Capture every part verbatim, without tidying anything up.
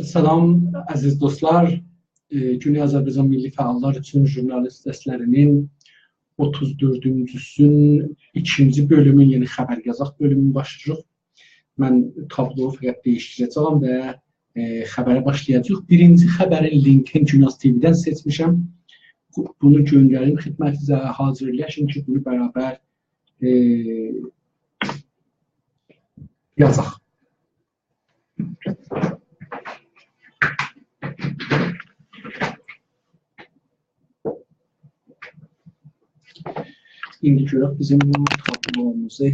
سلام، عزیز دوستلار. ائ، گونئی آذربایجان میللی فعاللار اوچون ژورنالیست درسلری‌نین اوتوز دؤردونجوسونون ایکینجی بؤلومون، یعنی خبر یازاق بؤلومونو باشلاییریق. من تابلونو فقط دییشدیره‌جه‌یم و، ائ، خبره باشلایاجاغیق. بیرینجی خبرین لینکین گوناز تی‌وی‌دن سئچمیشم. بو-، بونو گؤندریم خدمتینیزه، حاضرلاشین کی، بونو برابر، ائ، یازاق. ایندی گؤرک بیزیم بو تابلوموزو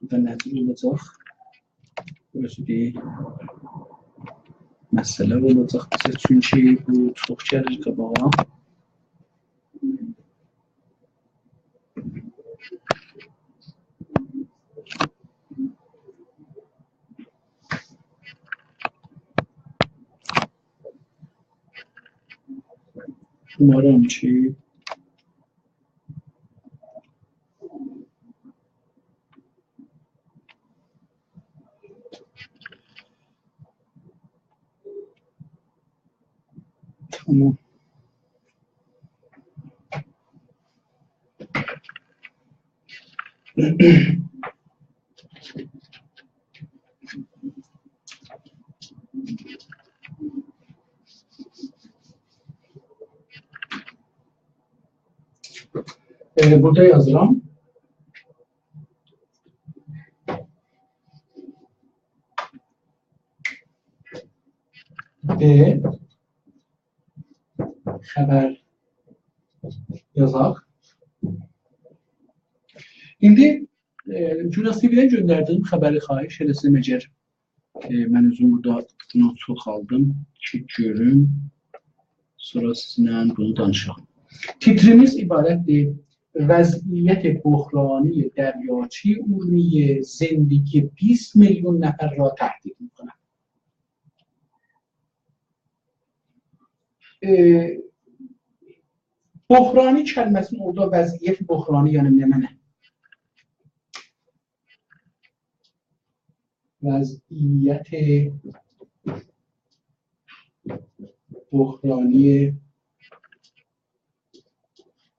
بورادا نه جور اولاجاق؟ بوراسی بیر مسئله اولاجاق بیزه، چونکی بو چوخ گلیر قاباغا. اومارام کی، تامام. ائ، بورادا یازیرام. ب خبر یازاق. ایندی، ائ، گوناز تی‌وی‌دن گؤندردیییم خبری خواهش ائله‌سم، اگر، ائ، من اؤزوم بورادا نوت چوخالدیم کی، گؤروم. سونرا سیزینله بونو دانیشاق. تیتریمیز عبارتدیر: وضعیت بحرانی دریاچهٔ ارومیه، زندگی بیست میلیون نفر را تهدید می‌کند. ائ، بحرانی کلمه‌سینین اورادا وضعیت بحرانی، یعنی نمنه؟ وضعیت بحرانی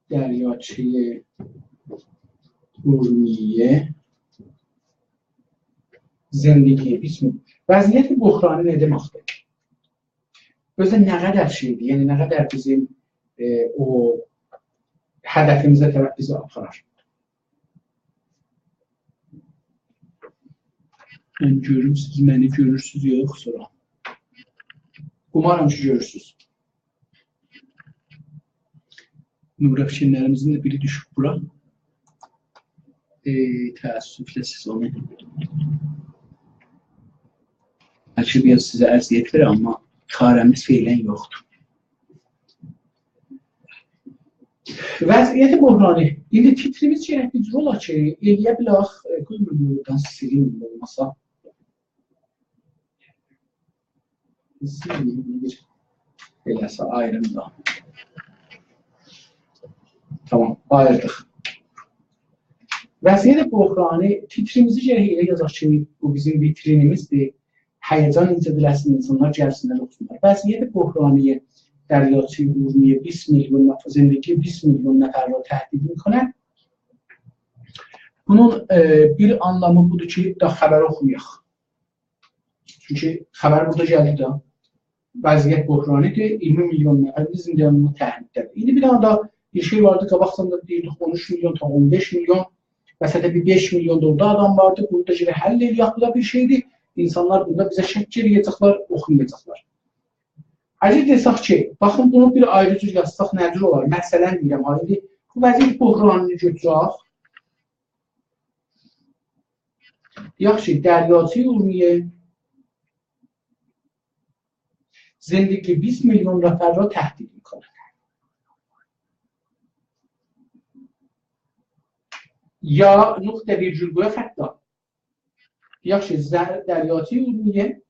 دریاچهٔ ارومیه، زندگی بیست میلیون. وضعیت بحرانی نه دئمکدیر؟ اؤزو نه قدر شئیدیر؟ یعنی نه قدر بیزیم، ائ، او هدفیمیزه طرف بیزی آپارار؟ من گؤروم، سیز منی گؤرورسوز، یوخ، سونرا. اومارام کی، گؤرورسوز. نور افشین‌لریمیزین ده بیری دوشوب بورا. ائ، تأسفله سیز اونو، بلکه بیر آز سیزه اذیت وئرر، آمما چاره‌میز فعلاً یوخدور. وضعیت بحرانی. ایندی تیتریمیز گرک بیر جور اولا کی، ائلیه بیلک، ائ، قویون بورادان سیلیم اولماسا. سیلیم بیر ائله‌سه آییریم دا. تامام، آییردیق. وضعیت بحرانی، تیتریمیزی گرک ائله یازاق کی، بو بیزیم ویترینیمیزدیر. هیجان ایجاد ائله‌سین، اینسانلار گلسینلر، اوخوسونلار. وضعیت بحرانی دریاچهٔ ارومیه، بیست میلیون نفر، زندگی بیست میلیون نفر را تهدید می‌کند. بونون، ائ، بیر آنلامی بودور کی، دا خبر اوخومایاق. چونکی خبر بورادا گلدی ده. وضعیت بحرانی‌دیر، اییرمی میلیون نفر بیزیم دؤنمو تهدیدده‌دیر. ایندی بیر دنه ده بیر شئی واردی، قاباقجادان دا دئییردیک، اون اوچ میلیون تا اون بئش میلیون، مثلاً، بیر بئش میلیون دا اورادا آدام واردی، بونو دا گرک حل ائله‌یک، بو دا بیر شئیدیر. اینسانلار بوندا بیزه شک ائله‌یه‌جکلر، اوخومایاجاقلار. اگر دئسک کی، باخین، بونو بیر آیری جور یازساق نه جور اولار؟ مثلاً دئییرم، ها، ایندی بو وضعیت بحرانینی گؤتورک. یاخشی، دریاچهٔ ارومیه، زندگی بیست میلیون نفر را تهدید می‌کند. یا نقطه ویرگول قویاق حتی. یاخشی، ز-، دریاچهٔ ارومیه،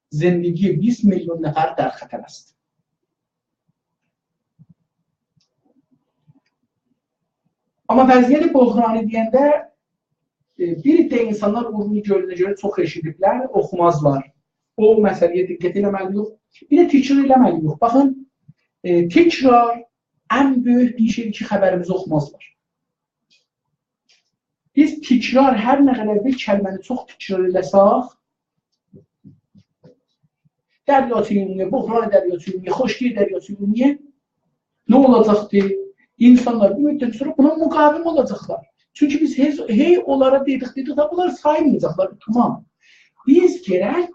زندگی بیست میلیون نفر در خطر است. آمما وضعیت بحرانی دئینده، ائ، بیر عده اینسانلار اورمیه گؤلونه گؤره چوخ ائشیدیبلر، اوخومازلار. او مسئله‌یه دقت ائله‌مه‌لی‌ییک. بیر ده تکرار ائله‌مه‌لی‌ییک. باخین، ائ، تکرار ان بؤیوک بیر شئیدیر کی، خبریمیزی اوخومازلار. بیز تکرار، هر نه قدر بیر کلمه‌نی چوخ تکرار ائله‌سک، دریاچه ارومیه، بحران دریاچه ارومیه، خشکی دریاچه ارومیه، نه اولاجاقدی؟ اینسانلار بیر مدت سونرا بونا مقاوم اولاجاقلار. چونکی بیز هی، هی اونلارا دئدیک، دئدیک، دا بونلار سایمایاجاقلار، تامام. بیز گرک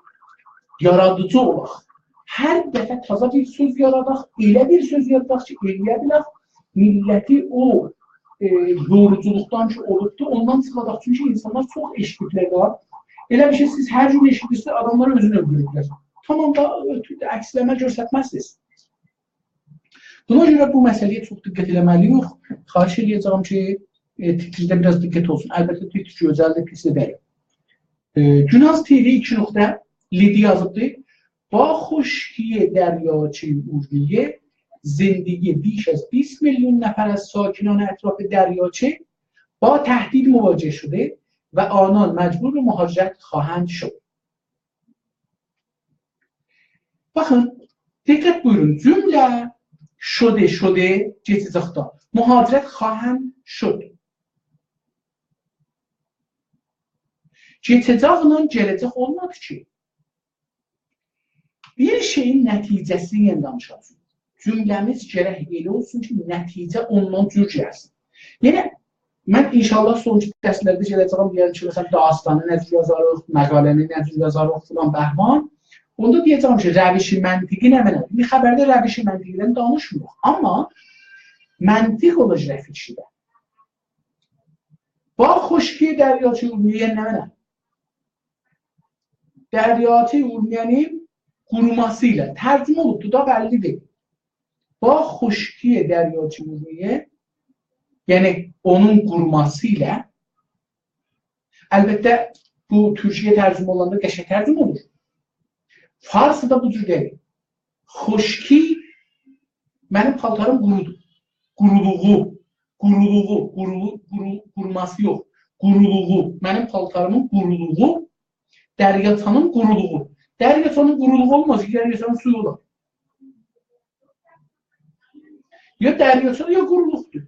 یارادیجی اولاق. هر دفعه تازا بیر سؤز یاراداق، ائله بیر سؤز یاراداق کی، ائلیه بیلک میللتی او، ائ، یوروجولوقدان کی اولوبدو، اوندان چیخاداق. چونکی اینسانلار چوخ ائشیدیبلر ده. ائله بیر شئی، سیز هر گون ائشیدیرسینیز، آداملار اؤزونو اؤلدوروبلر. تامام دا، اؤتور عکسله‌مه گؤسترمزسینیز. بونا گؤره بو مسئله‌یه چوخ دقت ائله‌مه‌لی‌ییک. خواهش ائله‌یه‌جم کی، ائ، تیترده بیر آز دقت اولسون. البته، تیتر گؤزلدیر، پیس ده دئییل. ائ، گوناز تی وی ایکی نقطه لیدی یازیبدی. با خشکی دریاچه ارومیه، زندگی بیش از بیست میلیون نفر از ساکنان اطراف دریاچه با تهدید مواجه شده و آنان مجبور به مهاجرت خواهند شد. باخین، دقت بویورون، جمله شده، شده، کئچه‌جکده. مهاجرت خواهند شد. کئچه‌جکله گله‌جک اولمادی کی. بیر شئیین نتیجه‌سینی، یعنی، دانیشاجاغیق. جمله‌میز گرک ائله اولسون کی، نتیجه اوندان جور گلسین. یعنی، من ان‌شاءالله سونراکی درسلرده گله‌جه‌یم، دئیه‌رم کی، مثلا، داستانی نه جور یازاریق، مقاله‌نی نه جور یازاریق، فلان بهمان. اوندا دئیه‌جم کی، روش منطقی نمنه‌دیر؟ ایندی خبرده روش منطقی‌دن دانیشمیریق. آمما منطق اولاجاق فیکیرده. با خشکی دریاچه ارومیه، یعنی نمنه؟ دریاچه ارومیه‌نین قوروماسی ایله. ترجمه اولوبدور دا، بللی‌دیر. با خشکی دریاچه ارومیه، یعنی اونون قوروماسی ایله. البته، بو تورکجه‌یه ترجمه اولاندا قشنگ ترجمه اولور. فارسی‌دا بو جور دئییل. خشکی، منیم پالتاریم قورودور. قورولوغو، قورولوغو، قورولو-، قورو-، قوروماسی یوخ. قورولوغو، منیم پالتاریمین قورولوغو، دریاچه‌نین قورولوغو. دریاچه‌نین قورولوغو اولماز کی، دریاچه‌نین سویو اولار. یا دریاچه‌دیر، یا قورولوقدور.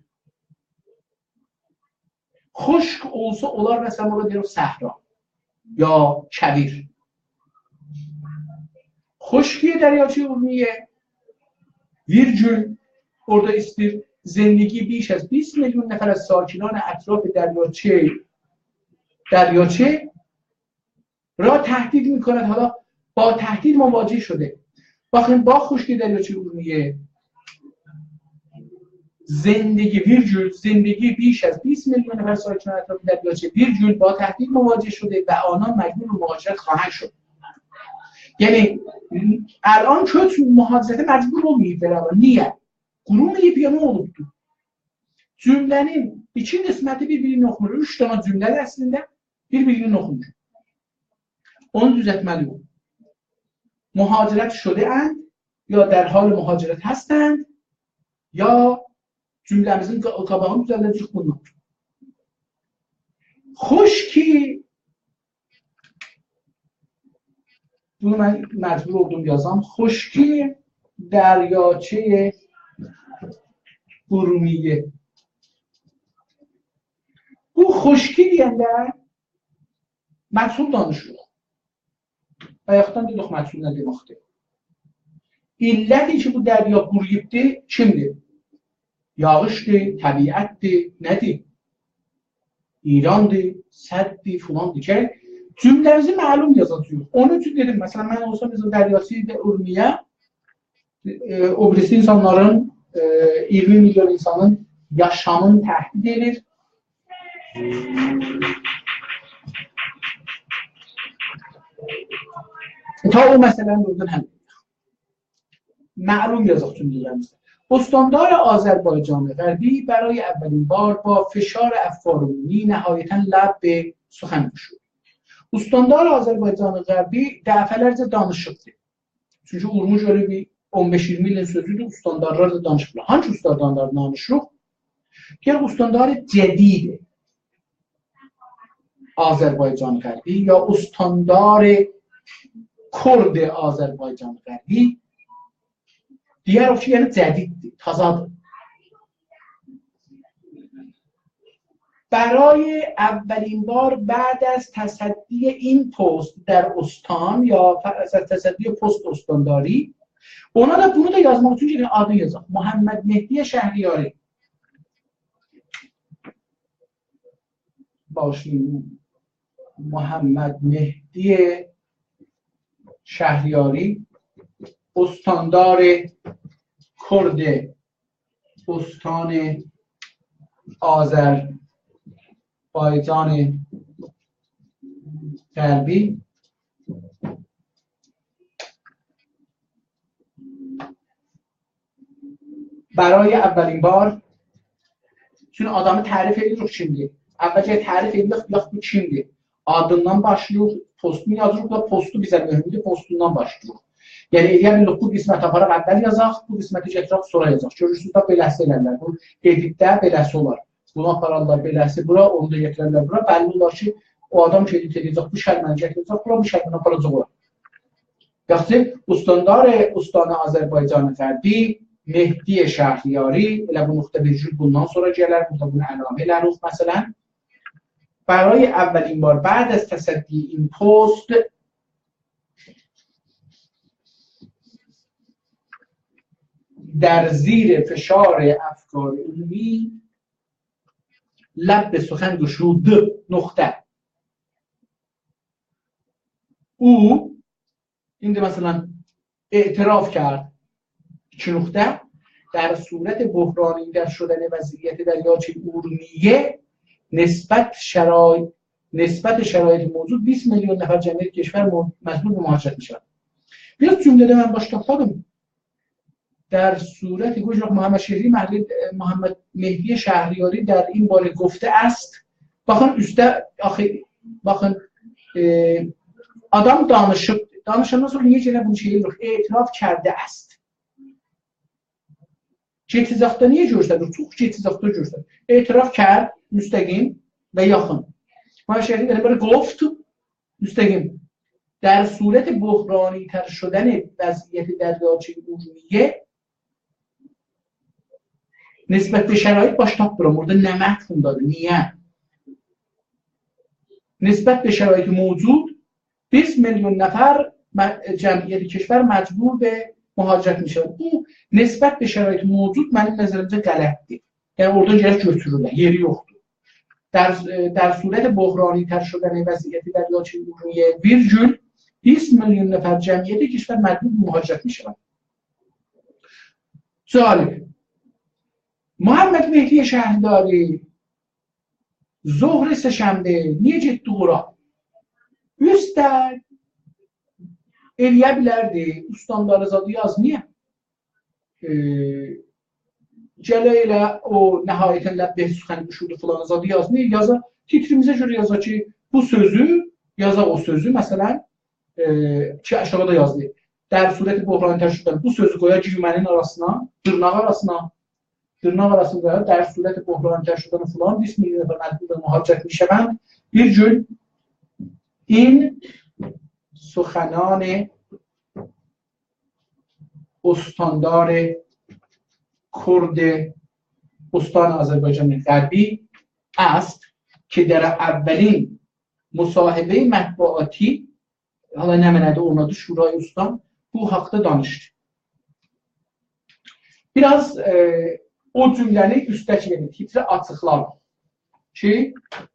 خشک اولسا اولار، مثلا، اونا دئییریک صحرا، یا کویر. خشکی دریاچه ارومیه، ویرگول، اورادا ایسته‌ییر، زندگی بیش از بیست میلیون نفر از ساکنان اطراف دریاچه، دریاچه را تهدید می‌کند، حالا با تهدید مواجه شده. باخین، با خشکی دریاچه ارومیه، زندگی، ویرگول، زندگی بیش از بیست میلیون نفر ساکن اطراف دریاچه، ویرگول، با تهدید مواجه شده و آنان مجبور به مهاجرت خواهند شد. یعنی، الان کؤچ، مهاجرته مجبور اولماییبلار، آمما نییه؟ قوروماییب، یا نه اولوبدور؟ جمله‌نین ایکی قسمتی بیر-بیرینی اوخومور. اوچ دنه جمله‌دیر اصلینده، بیر-بیرینی اوخومور. اونو دوزلتمه‌لی‌ییک. مهاجرت شده‌اند، یا در حال مهاجرت هستند، یا جمله‌میزین قا-، قاباغینی دوزلده‌جه‌ییک بوندان. خشکی، بونو من مجبور اولدوم یازام. خشکی دریاچه ارومیه. بو خشکی دئینده مجهول دانیشیریق. بایاقدان دئدیک، مجهول نه دئمکدیر؟ علتی کی، بو دریا قورویوبدور، کیمدیر؟ یاغیشدیر، طبیعتدیر، نه‌دیر؟ ایراندیر، سددیر، فلاندیر. گرک جمله‌میزی معلوم یازاجاغیق. اونون اوچون دئدیم، مثلا، من اولسام، مثلا، دریاچه ارومیه، ائ، او بیریسی اینسانلارین، ائ، اییرمی میلیون اینسانین یاشامینی تهدید ائدیر. تا او مسئله‌نی بورادان حل ائدک. معلوم یازاق جمله‌لریمیزی. استاندار آذربایجان غربی برای اولین بار با فشار افکار عمومی نهایتاً لب به سخن گشود. استاندار آذربایجان غربی دفعه‌لرجه دانیشیبدی. چونکی اورمو گؤلو بیر اون بئش اییرمی ایلین سؤزودور، استاندارلار دا دانیشیبلار. هانسی استانداردان دانیشیریق؟ گل استاندار جدید آذربایجان غربی یا استاندار کرد آذربایجان غربی. دیگری کی، یعنی جدیددیر، تازادیر. برای اولین بار بعد از تصدی این پست در استان یا ف-، از تصدی پست استانداری، اونا دا، بونو دا یازماق اوچون گرک آدینی یازاق. محمد مهدی شهریاری. باغیشلایین. محمد مهدی شهریاری، استاندار کرد استان آذربایجان غربی. برای اولین بار، چونکی آدامی تعریف ائدیریک کیمدیر. اولجه تعریف ائدیریک، بیلاخ بو کیمدیر. آدیندان باشلاییریق، پستونو یازیریق و پستو بیزه مهمدور، پستوندان باشلاییریق. یعنی، ائلیه بیلیریک بو قسمتی آپاراق اول یازاق، بو قسمتی گتیرک سونرا یازاق. گؤرورسونوز ده، بئله‌سی ائلرلر. بو ادیتده بئله‌سی اولار. بونو آپارارلار بئله‌سی بورا، اونو دا گتیررلر بورا. بللی اولار کی، او آدام کی ادیت ائده‌جک، بو کلمه‌نی گتیره‌جک بورا، بو کلمه‌نی آپاراجاق اورا. یاخشی، استاندار استان آذربایجان غربی مهدی شهریاری، ائله بو نقطه ویرگول بوندان سونرا گلر، بورادا بونو علامه ائلریک، مثلا. برای اولین بار بعد از تصدی این پست در زیر فشار افکار عمومی لب به سخن گشود، نقطه. او ایندی، مثلا، اعتراف کرد، ایکی نقطه، در صورت بحرانی تر شدن وضعیت دریاچهٔ ارومیه نسبت شرای-، نسبت شرایط موجود بیست میلیون نفر جمعیت کشور م-، مجبور به مهاجرت می‌شود. بیر جمله‌ده من باش تاپمادیم. در صورت، گوش، محمد شهری، محمد، محمد مهدی شهریاری در این باره گفته است. باخین اوسته، آخی، باخین، ائ، آدام دانیشیب، دانیشاندان سونرا نییه گئنه بونو شئی ائدیر؟ اعتراف کرده است. گئچ اوزاقدا نییه گؤرسدیر؟ چوخ گئچ اوزاقدا گؤرسدیر. اعتراف کرد، مستقیم و یاخین. محمد شهری ائله بئله گفت، مستقیم. در صورت بحرانی تر شدن وضعیت دریاچهٔ ارومیه نسبت به شرایط، باش تاپمیرام. اورادا نه مفهومدادیر؟ نییه؟ نسبت به شرایط موجود بیست میلیون نفر م-، جمعیت کشور مجبور به مهاجرت می‌شود. بو نسبت به شرایط موجود منیم نظریمجه غلطدیر. یعنی اورادا گرک گؤتورولر، یئری یوخدور. در، در صورت بحرانی تر شدن وضعیت دریاچهٔ ارومیه، ویرگول، بیست میلیون نفر جمعیت کشور مجبور به مهاجرت می‌شود. جالب. محمد مهدی شهریاری ظهر سه‌شنبه نییه گئتدی اورا؟ اوسته ائلیه بیلردی، استانداری زادی یازمایا. ائ، گله ائله او نهایتاً لب به سخن گشود فلان زادی یازمایا، یازا، تیتریمیزه گؤره یازا کی، بو سؤزو، یازا او سؤزو، مثلا، ائ، کی آشاغیدا یازیلیر. در صورت بحرانی تر شدن، بو سؤزو قویا گیومه‌نین آراسینا، دیرناق آراسینا، دیرناق آراسیندا، در صورت بحرانی تر شدن فلان، بیست میلیون نفر مجبور به مهاجرت می‌شوند. ویرگول، این سخنان استاندار کرد استان آذربایجان غربی است که در اولین مصاحبهٔ مطبوعاتی، حالا نمنه‌دیر، اونون آدی شورای استان، بو حاقدا دانیشدی. بیر آز، ائ، او جمله‌نی اوسته‌کی، یعنی تیتری آچیقلاییم کی،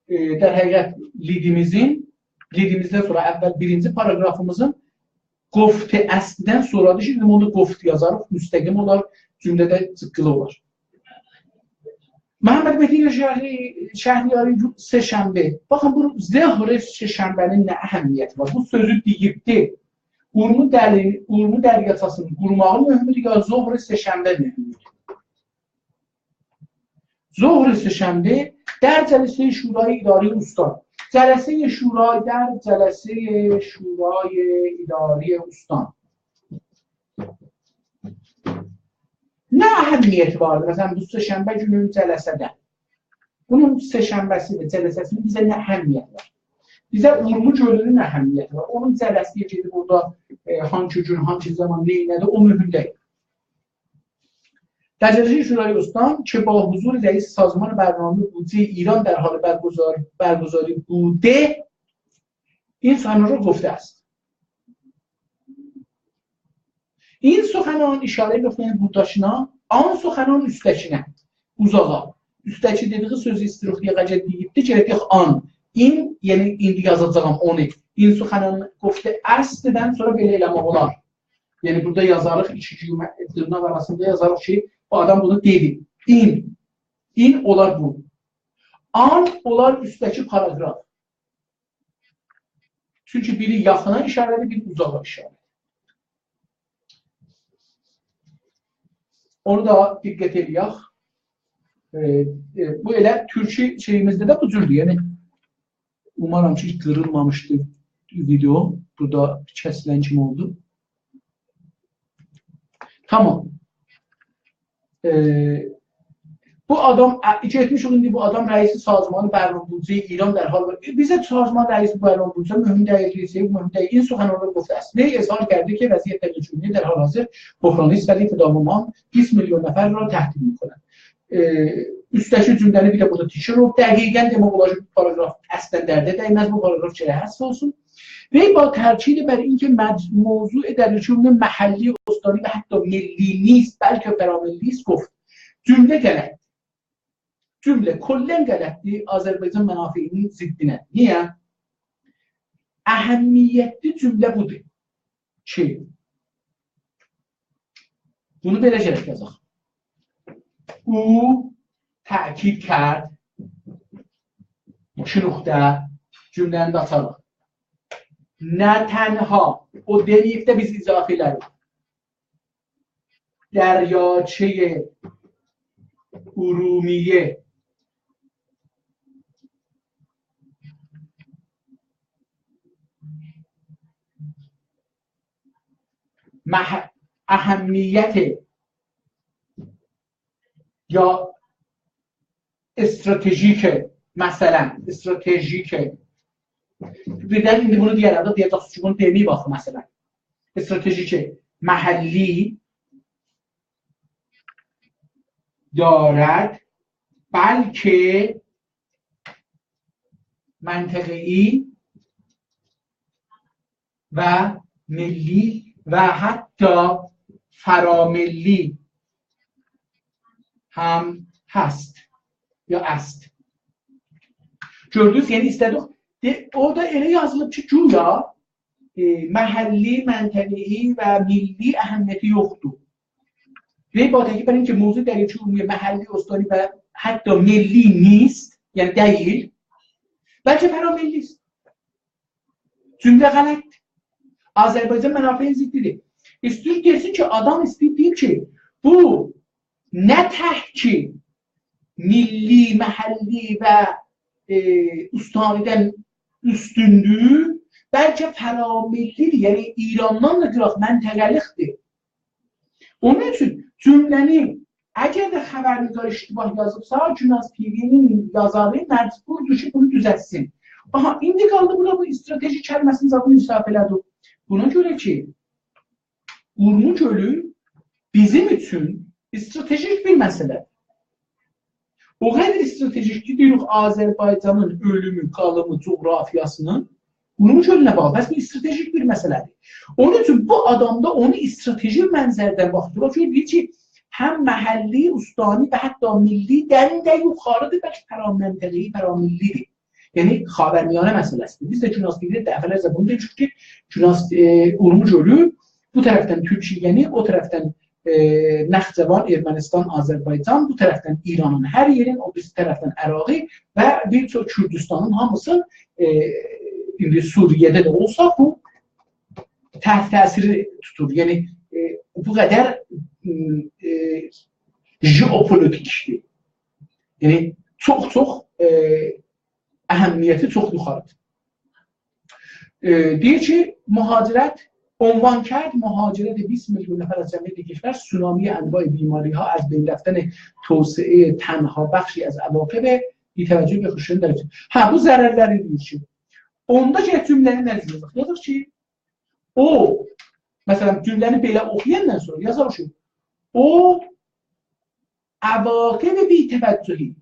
ائ، در حقیقت لیدیمیزین، لیدیمیزدن سونرا اول بیرینجی پاراگرافیمیزین «گفته است»دن سونرادیر کی، اوندا «گفت» یازاریق، مستقیم اولار، جمله‌ده جیققیلی اولار. محمد مهدی شهری-، شهریاری، سه‌شنبه. باخین، بو ظهر سه‌شنبه‌نین نه اهمیتی وار؟ بو سؤزو دئییبدی. اورمو دری-، اورمو دریاچه‌سینین قوروماغی مهمدور یا ظهر سه‌شنبه مهمدور؟ ظهر سه‌شنبه در جلسهٔ شورای اداری استان. جلسهٔ شورای، در جلسهٔ شورای اداری استان. نه اهمیتی واردی؟ مثلا، بو سه‌شنبه گونو جلسه‌ده. بونون سه‌شنبه‌سی و جلسه‌سینین بیزه نه اهمیتی وار؟ بیزه اورمو گؤلونون اهمیتی وار. اونون جلسه‌سی گئدیب اورادا ائ، هانسی گون، هانسی زامان، نئینه‌دی، او مهم دئییل. «دجله‌چی شورای استان که با حضور رئیس سازمان برنامه بودجهٔ ایران در حال برگزار-، برگزاری بوده، این سخنان را گفته است.» این سخنان، اشاره می‌کنه بوداشینا، آن سخنان اوسته‌کینه، اوزاغا. اوسته‌کی دئدیگی سؤزو ایستیروخ دئیک، اگر دئییبدی، گرک دئیک آن. این، یعنی ایندی یازاجاغام اونو. این سخنان گفته استدن سونرا بئله ائله‌مک اولار. یعنی بورادا یازاریق، ایکی دویمه، دیرناق آراسیندا یازاریق کی، بو آدام بونو دئدی. این، این اولار بو. آن اولار اوسته‌کی پاراگراف. چونکی بیری یاخینا اشاره‌دیر، بیری اوزاغا اشاره‌دیر. اونو دا دقت ائله‌یک. ائ، ائ، بو ائله تورکی شئییمیزده ده بو جوردور. یعنی، اومارام کی، قیریلمامیشدی ویدئو. بورادا کسیلن کیمی اولدو. تامام. ائ، بو آدام، ا، گئتمیش ایندی بو آدام رئیس سازمان برنامه بودجهٔ ایران در حال، ائ، بیزه سازمان رئیس برنامه بودجه مهم دئییل، شئی مهم دئییل. این سخنان را گفته است. وی اظهار کرده که وضعیت دریاچه ارومیه در حال حاضر بحرانی است، ولی تداوم آن بیست میلیون نفر را تهدید می‌کند. ائ، اوسته‌کی جمله‌نی بیر ده بورادا تیکیر اولوب. دقیقاً دئمک اولار کی، بو پاراگراف اصلاً درده دیمز، بو پاراگراف گرک حذف اولسون. وی با تأکید بر اینکه مج-، موضوع دریاچه محلی، استانی و حتی ملی نیست، بلکه فراملی است، گفت. جمله غلط. جمله کلاً غلطدیر، آذربایجان منافعینین ضدینه. نییه؟ اهمیتلی جمله بودور کی، بونو بئله گرک یازاق. او تأکید کرد، ایکی نقطه، جمله‌نی ده آچاریق. نه تنها، او دئمه‌ییب ده بیز اضافه ائله‌ریک. دریاچهٔ ارومیه مح-، اهمیت یا استراتژیک، مثلاً، استراتژیک. بیردن ایندی بونو دئیه‌رم ده، دئیه‌جکسینیز کی، بونو دئمه‌ییب آخی، مثلاً. استراتژیک محلی دارد، بلکه منطقه‌ای و ملی و حتی فراملی هم هست یا است. گؤردونوز، یعنی ایسته‌دیک، دئ-، اورادا ائله یازیلیب کی، گویا، ائ، محلی، منطقه‌ای و ملی اهمیتی یوخدور. وی با تأکید بر اینکه موضوع دریاچه ارومیه محلی، استانی و حتی ملی نیست، یعنی دئییل، بلکه فراملی است. جمله غلط. آذربایجان منافعین ضدیدیر. ایسته‌ییر دئسین کی، آدام ایسته‌ییر دئییر کی، بو نه تک کی ملی، محلی و، ائ، استانی‌دن اوستوندور، بلکه فراملی‌دیر، یعنی ایراندان دا قیراق، منطقه‌لیکدیر. اونون اوچون جمله‌نی، اگر ده خبرنگار اشتباه یازیبسا، گوناز تی‌وی‌نین یازاری مجبوردور کی، بونو دوزلتسین. آها، ایندی قالدی بورادا بو استراتژی کلمه‌سینی زادی اضافه ائله‌دی. بونا گؤره کی، اورمو گؤلو بیزیم اوچون استراتژیک بیر مسئله‌دیر. او قدر استراتژیک کی، دئییریک، آذربایجانین اؤلومو، قالیمی، جغرافیاسینین اورمو گؤلونه باغلی. پس بو استراتژیک بیر مسئله‌دیر. اونون اوچون بو آدام دا اونو استراتژی منظردن باخدیریر. او کی، دئییر کی، هم محلی، استانی و حتی ملی‌دن ده یوخاریدیر، بلکه فرامنطقه‌ای، فراملی‌دیر. یعنی خاورمیانه مسئله‌سی‌دیر. بیز ده گوناز تی‌وی‌ده دفعه‌لرجه بونو دئمیشیک کی، گوناز، ائ، اورمو گؤلو بو طرفدن تورکیه‌نی، او طرفدن، ائ، نخجوان، ارمنستان، آذربایجان، بو طرفدن ایرانین هر یئرین، او بیریسی طرفدن عراقی و بیر چوخ کوردوستانین هامیسی، ائ، ایندی سوریه‌ده ده اولسا بو تحت تأثیری توتور. یعنی، ائ، بو قدر، م، ائ، ژئوپولیتیکدیر. یعنی چوخ-چوخ، ائ، اهمیتی چوخ یوخاریدیر. ائ، دئییر کی، مهاجرت، عنوان کرد مهاجرت بیست میلیون نفر از جمعیت کشور، سونامی انواع بیماری‌ها، از بین رفتن توسعه تنها بخشی از عواقب بی‌توجهی به خشکشدن دریاچه. هه، بو ضررلری دئییر کی، اوندا گرک جمله‌نی نه جور یازاق؟ یازاق کی، او مثلا، جمله‌نی بئله اوخویاندان سونرا یازار کی، او عواقب بی‌توجهی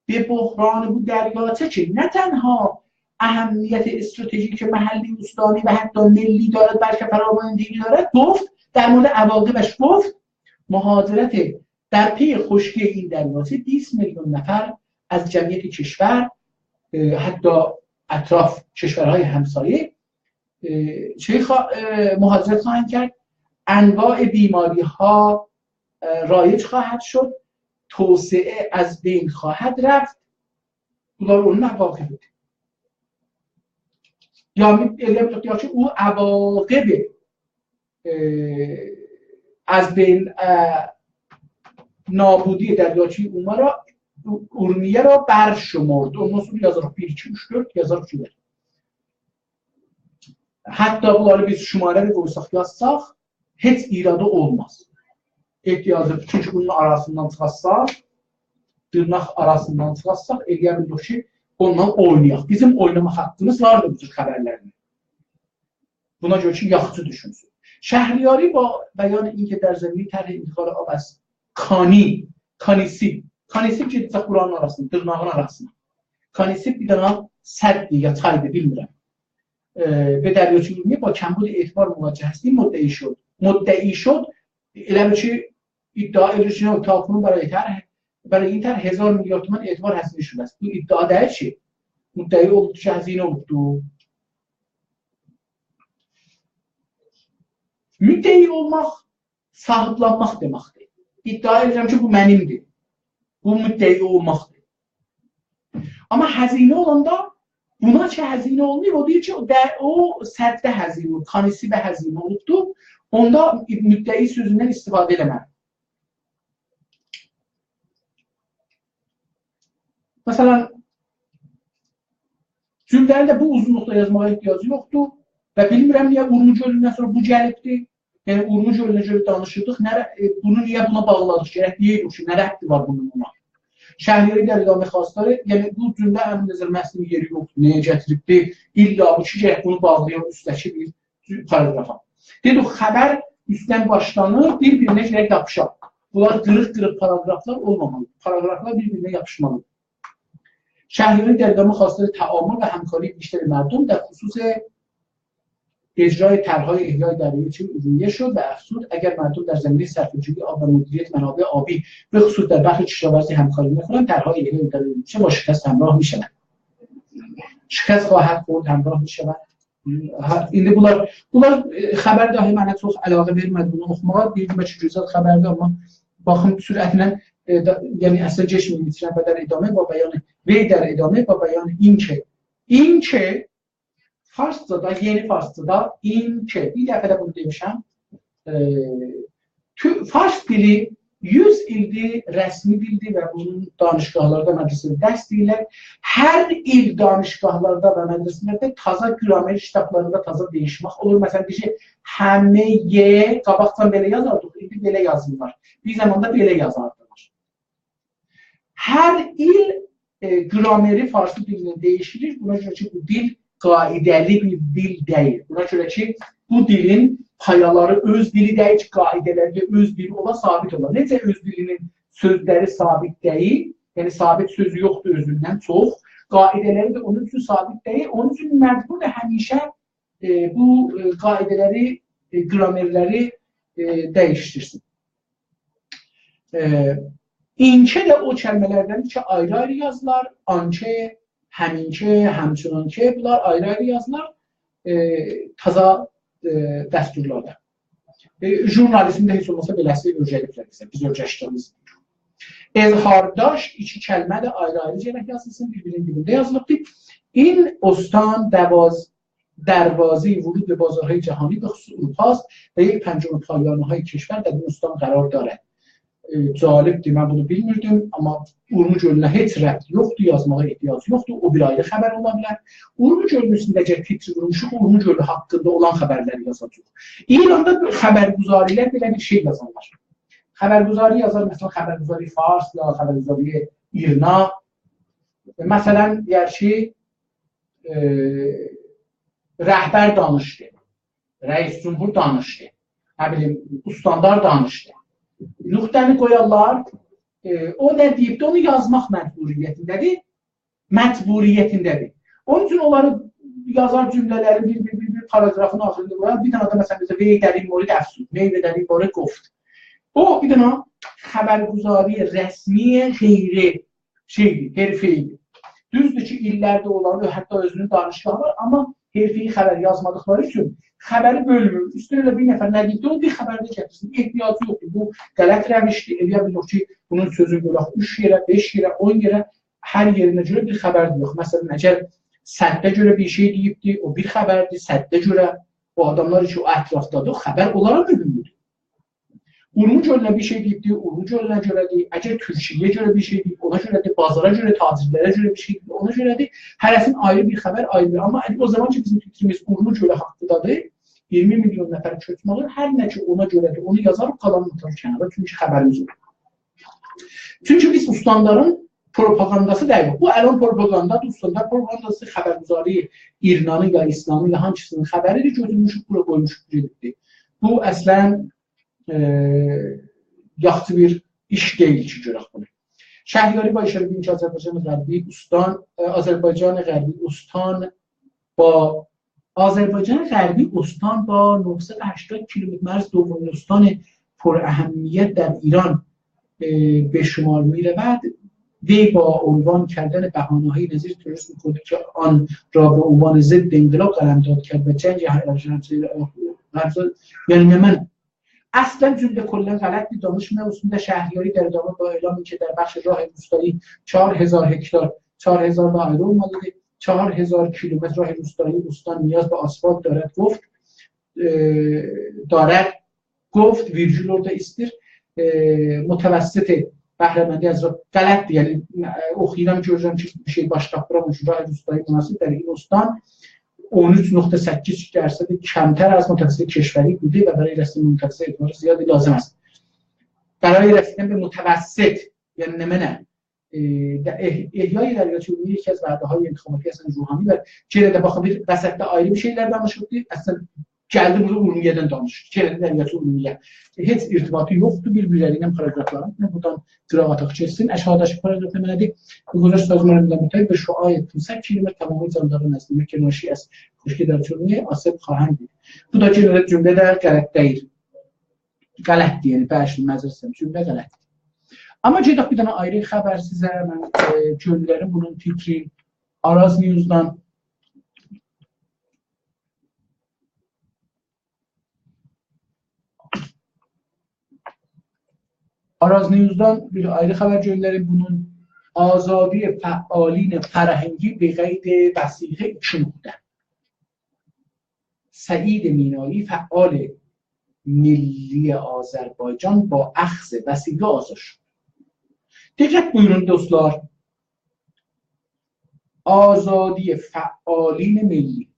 به بحران بو دریاچه کی، نه تنها اهمیت استراتژیک محلی، استانی و حتی ملی دارد، بلکه فرامان‌دهی دارد، گفت، در مورد عواقبش گفت، مهاجرت در پی خشکی این دریاچه بیست میلیون نفر از جمعیت کشور، اه، حتی اطراف کشورهای همسایه، اه، چه خوا-، اه، مهاجرت خواهند کرد، انواع بیماری‌ها، اه، رایج خواهد شد، توسعه از بین خواهد رفت. بونلار اونون عواقبیدیر. یعنی، ائله بیل کی، او عواقب، اه، از بین، اه، نابودی دریاچه اورمو را، اورمیه را برشمرد. اوندان سونرا یازاریق بیر، ایکی، اوچ، دؤرد، یازاریق کی، حتی بونلاری بیز شماره ده قویساق، یازساق، هئچ ایرادی اولماز. احتیاجی، چونکی بونون آراسیندان چیخارساق، دیرناق آراسیندان چیخارساق، ائلیه بیلیریک کی، اوننان اوینایاق. بیزیم اویناماق حاققیمیز واردیر بو جور خبرلرله. بونا گؤره کی، یاخشی دوشونسون. شهریاری با بیان اینکه در زمینهٔ طرح انتقال آب از کانی، کانی‌سیب، کانی‌سیب گئده‌جک بورانین آراسینا، دیرناغین آراسینا. کانی‌سیب بیر دنه سددی یا چایدی، بیلمیرم. اه، به دریاچه ارومیه با کمبود اعتبار مواجه هستیم، مدعی شد. مدعی شد، ائله بیل کی، ادعا ائدیر کی، تاکنون برای طرح، برای این طرح هزار میلیارد تومان اعتبار هزینه شده است. بو ادعا دئییل کی، مدعی اولوب کی، هزینه اولوبدو. مدعی اولماق صاحیبلنمک دئمکدیر. ادعا ائدیرم کی، بو منیمدیر. بو مدعی اولماقدیر. آمما هزینه اولاندا، بونا کی هزینه اولماییب، او دئییر کی، او ده، او سدده هزینه اولوب، کانی‌سیبه هزینه اولوبدور. اوندا مدعی سؤزوندن استفاده ائله‌مه‌لی. مثلا، جمله‌نی ده بو اوزونلوقدا یازماغا احتیاجی یوخدور. و بیلمیرم نییه اورمو گؤلوندن سونرا بو گلیبدی. یعنی، اورمو گؤلونه گؤره دانیشیردیق. نه ر-، ائ، بونو نییه بونا باغلادیق؟ گرک دئیک کی، نه ربطی وار بونون بونا؟ شهریاری در ادامهٔ خواستار، یعنی بو جمله امین نظر محسنین یئری یوخدور، نه‌یه گتیریبدی؟ الا بو کی، گرک بونو باغلایاق اوستده‌کی بیر پاراگرافا. دئدیک، خبر اوستدن باشلانیر، بیر-بیرینه گرک یاپیشا. بونلار قیریق-قیریق پاراگرافلار اولمامالی. پاراگرافلار بیر-بیرینه یاپیشمالی. شهریاری در ادامهٔ خواستار تعامل و همکاری بیشتر مردم در خصوص اجرای طرح‌های احیای دریاچهٔ ارومیه شد و افزود: اگر مردم در زمینهٔ صرفه‌جویی آب و مدیریت منابع آبی، به خصوص در بخش کشاورزی، همکاری نکنند، طرح‌های احیای دریاچه با شکست همراه می‌شوند. شکست خواهد خورد، همراه می‌شود. ها، ایندی بونلار، بونلار، ائ، خبر داهی منه چوخ علاقه وئرمه‌دی بونو اوخوماغا. دئییردیم کی، گؤزل خبردیر، آمما باخیم سرعتله، ائ، دا-، یعنی اصلا کئچمه‌ییم، ایتیرم قدر ادامه با بیان، وی در ادامه با بیان اینکه، اینکه فارسجادا، یئنی فارسجادا اینکه، بیر دفعه ده بونو دئمیشم، ائ، تو-، فارس دیلی یوز ایلدیر رسمی دیلدیر و بونون دانشگاهلاردا، مدرسه‌ده درس دئییرلر. هر ایل دانشگاهلاردا و مدرسه‌لرده تازا گرامر کیتابلاریندا تازا دییشمک اولور. مثلا، دئییر کی، همه‌یه، قاباقجان بئله یازاردیق، ایندی بئله یازیرلار. بیر زاماندا بئله یازاردیلار. هر ایل، ائ، گرامری فارسی دیلینده دییشیلیر. بونا گؤره کی، بو دیل قاعده‌لی بیر دیل دئییل. بونا گؤره کی، بو دیلین پایالاری اؤز دیلی دئییل کی، قاعده‌لری ده اؤز دیلی اولا، ثابت اولا. نئجه اؤز دیلینین سؤزلری ثابت دئییل، یعنی ثابت سؤزو یوخدور اؤزوندن چوخ، قاعده‌لری ده اونون اوچون ثابت دئییل. اونون اوچون مجبور دا همیشه، ائ، بو، ائ، قاعده‌لری، ائ، گرامرلری، ائ، دییشدیرسین. ائ، اینکه ده او کلمه‌لردن کی، آیری-آیری یازیلار، آنکه، همینکه، همچنانکه، بونلار آیری-آیری یازیلار، ائ، تازا، ائ، دستورلاردا. ائ، ژورنالیزمده هئچ اولماسا بئله‌سی اؤیره‌دیبلر بیزه، بیز اؤیرشدیییمیز. اظهارداشت، ایکی کلمه ده آیری-آیری گرک یازیلسین، بیر-بیرینین دیبینده یازیلیبدیر. این استان دواز-، دروازهٔ ورود به بازارهای جهانی، به خصوص اروپاست و یک پنجم پایانه‌های کشور در این استان قرار دارد. ائ، جالبدیر، من بونو بیلمیردیم، آمما اورمو گؤلونه هئچ ربطی یوخدور، یازماغا احتیاج یوخدور، او بیر آیری خبر اولا بیلر. اورمو گؤلونون اوستونده اگر تیتر وورموشوق، اورمو گؤلو حاقیندا اولان خبرلری یازاجاغیق. ایراندا خبرگزاری‌لر بئله بیر شئی یازارلار. خبرگزاری یازار، مثلا، خبرگزاری فارس یا خبرگزاری ایرنا. مثلا، دئیر کی، ائ، رهبر دانیشدی، رئیس جمهور دانیشدی. نه بیلیم، استاندار دانیشدی. نقطه‌نی قویارلار، ائ، او نه دئییبدی، اونو یازماق مجبوریتینده‌دیر. مجبوریتینده‌دیر. اونون اوچون اونلاری یازار، جمله‌لری بیر، بیر، بیر، بیر پاراگرافین آخیریندا قویار. بیر دنه ده، مثلا، بیزه «وی در این مورد افزود»، «وی در این مورد گفت». او بیر دنه خبرگزاری رسمی غیر شئی‌دیر، حرفه‌ای‌دیر. دوزدور کی، ایللردیر اونلارین حتی اؤزونون دانشگاهی وار، آمما حرفه‌ای خبر یازمادیقلاری اوچون خبری بؤلمور. اوستونه ائله بیر نفر نه دئییبدی، اونو بیر خبرده گتیرسین. احتیاجی یوخدور. بو غلط روشدیر. ائلیه بیلیر کی، بونون سؤزون بؤلک اوچ یئره، بئش یئره، اون یئره، هر یئرینه گؤره بیر خبر دئیک. مثلا، اگر سده گؤره بیر شئی دئییبدی، او بیر خبردیر، سده گؤره، او آداملار کی، او اطرافدادیر، او خبر اونلارا مهمدور. اورمو گؤلونه بیر شئی دئییبدی، اورمو گؤلونه گؤره‌دیر. اگر تورکیه‌یه گؤره بیر شئی دئییب، اونا گؤره‌دیر. بازارا گؤره، تاجرلره گؤره بیر شئی دئییب، اونا گؤره‌دیر. هره‌سینین آیری بیر خبر، آیری بیر. آمما او زامان کی، بیزیم فیکریمیز اورمو گؤلو حاقیندادیر، اییرمی میلیون نفر کؤچمه اولور، هر نه کی اونا گؤره‌دیر، اونو یازاریق، قالانینی آتاریق کنارا، چونکی خبریمیز اولور. چونکی بیز استاندارین پروپاگانداسی دئییل. بو الان پروپاگاندادیر، استاندار پروپاگانداسی، خبرگزاری ایرنانین یا ایسلامین یا هانسی‌نین خبریدیر، گؤتورموشوک، بورا قویموشوق، گئدیبدیر. بو اصلا، ائ، یاخشی بیر ایش دئییل کی، گؤرک بونو. شهریاری با اشاره به اینکه آذربایجان غربی استان، ائ، آذربایجان غربی استان با آذربایجان غربی استان با نهصد و هشتاد کیلومتر مرز، دومین استان پر اهمیت در ایران، اه، به شمار می‌رود. وی با عنوان کردن بهانه‌های نظیر تروریسم کردی که آن را به عنوان ضد انقلاب قلمداد کرد و جنگ هر، یعنی من اصلا جمله کلا غلطدیر، دانیشمایاق اوستونده. شهریاری در ادامه با اعلامی که در بخش راه روستایی چهار هزار هکتار، چهار هزار به آیری اولمالیدیر، چهار هزار کیلومتر راه روستایی استان نیاز به آسفالت دارد، گفت، اه، دارد، گفت، ویرگول اورادا ایستیر، اه، متوسط بهره‌مندی از راه، غلطدیر، یعنی، اه، اوخویورام، گؤرورم کی، بیر شئی باش تاپمیرام، اونون اوچون راه روستایی مناسب در این استان اون اوچ نقطه سککیز درصد کمتر از متوسط کشوری بوده و برای رسیدن به متوسط اعتبار زیادی لازم است. برای رسیدن به متوسط، یعنی نمنه؟ اه، ده-، اح-، احیای دریاچه ارومیه یکی از وعده‌های انتخاباتی حسن روحانی و کی، ائله ده باخین، بیر وسطده آیری بیر شئیلر دانیشیبدی، اصلا گلدی بورادا اورمیه‌دن دانیشیر. کی، ائله ده دریاچه ارومیه. هئچ ارتباطی یوخدور بیر-بیرلری ایله پاراگرافلارین. بورادان قیراغات آتاق کئچسین. آشاغیداکی پاراگراف نمنه‌دیر؟ به گزارش سازمان ملل متحد به شعاع پانصد کیلومتر تمامی جانداران از نیمه کرمانشاهی از خشکی دریاچه ارومیه آسیب خواهند دید. بو دا کی، ائله جمله ده غلط دئییل. غلطدیر، یعنی، ببخشید، معذرت ایسته‌ییرم، جمله غلطدیر. آمما گئدک بیر دنه آیری خبر سیزه، من، ائ، گؤندریم بونون تیترین آراز نیوزدان. آراز نیوزدان بیر آیری خبر گؤندریم بونون. آزادی فعالین فرهنگی به قید وثیقه، ایکی نقطه. سعید مینایی، فعال ملی آذربایجان، با اخذ وثیقه آزاد شد. دقت بویورون، دوستلار. آزادی فعالین ملی.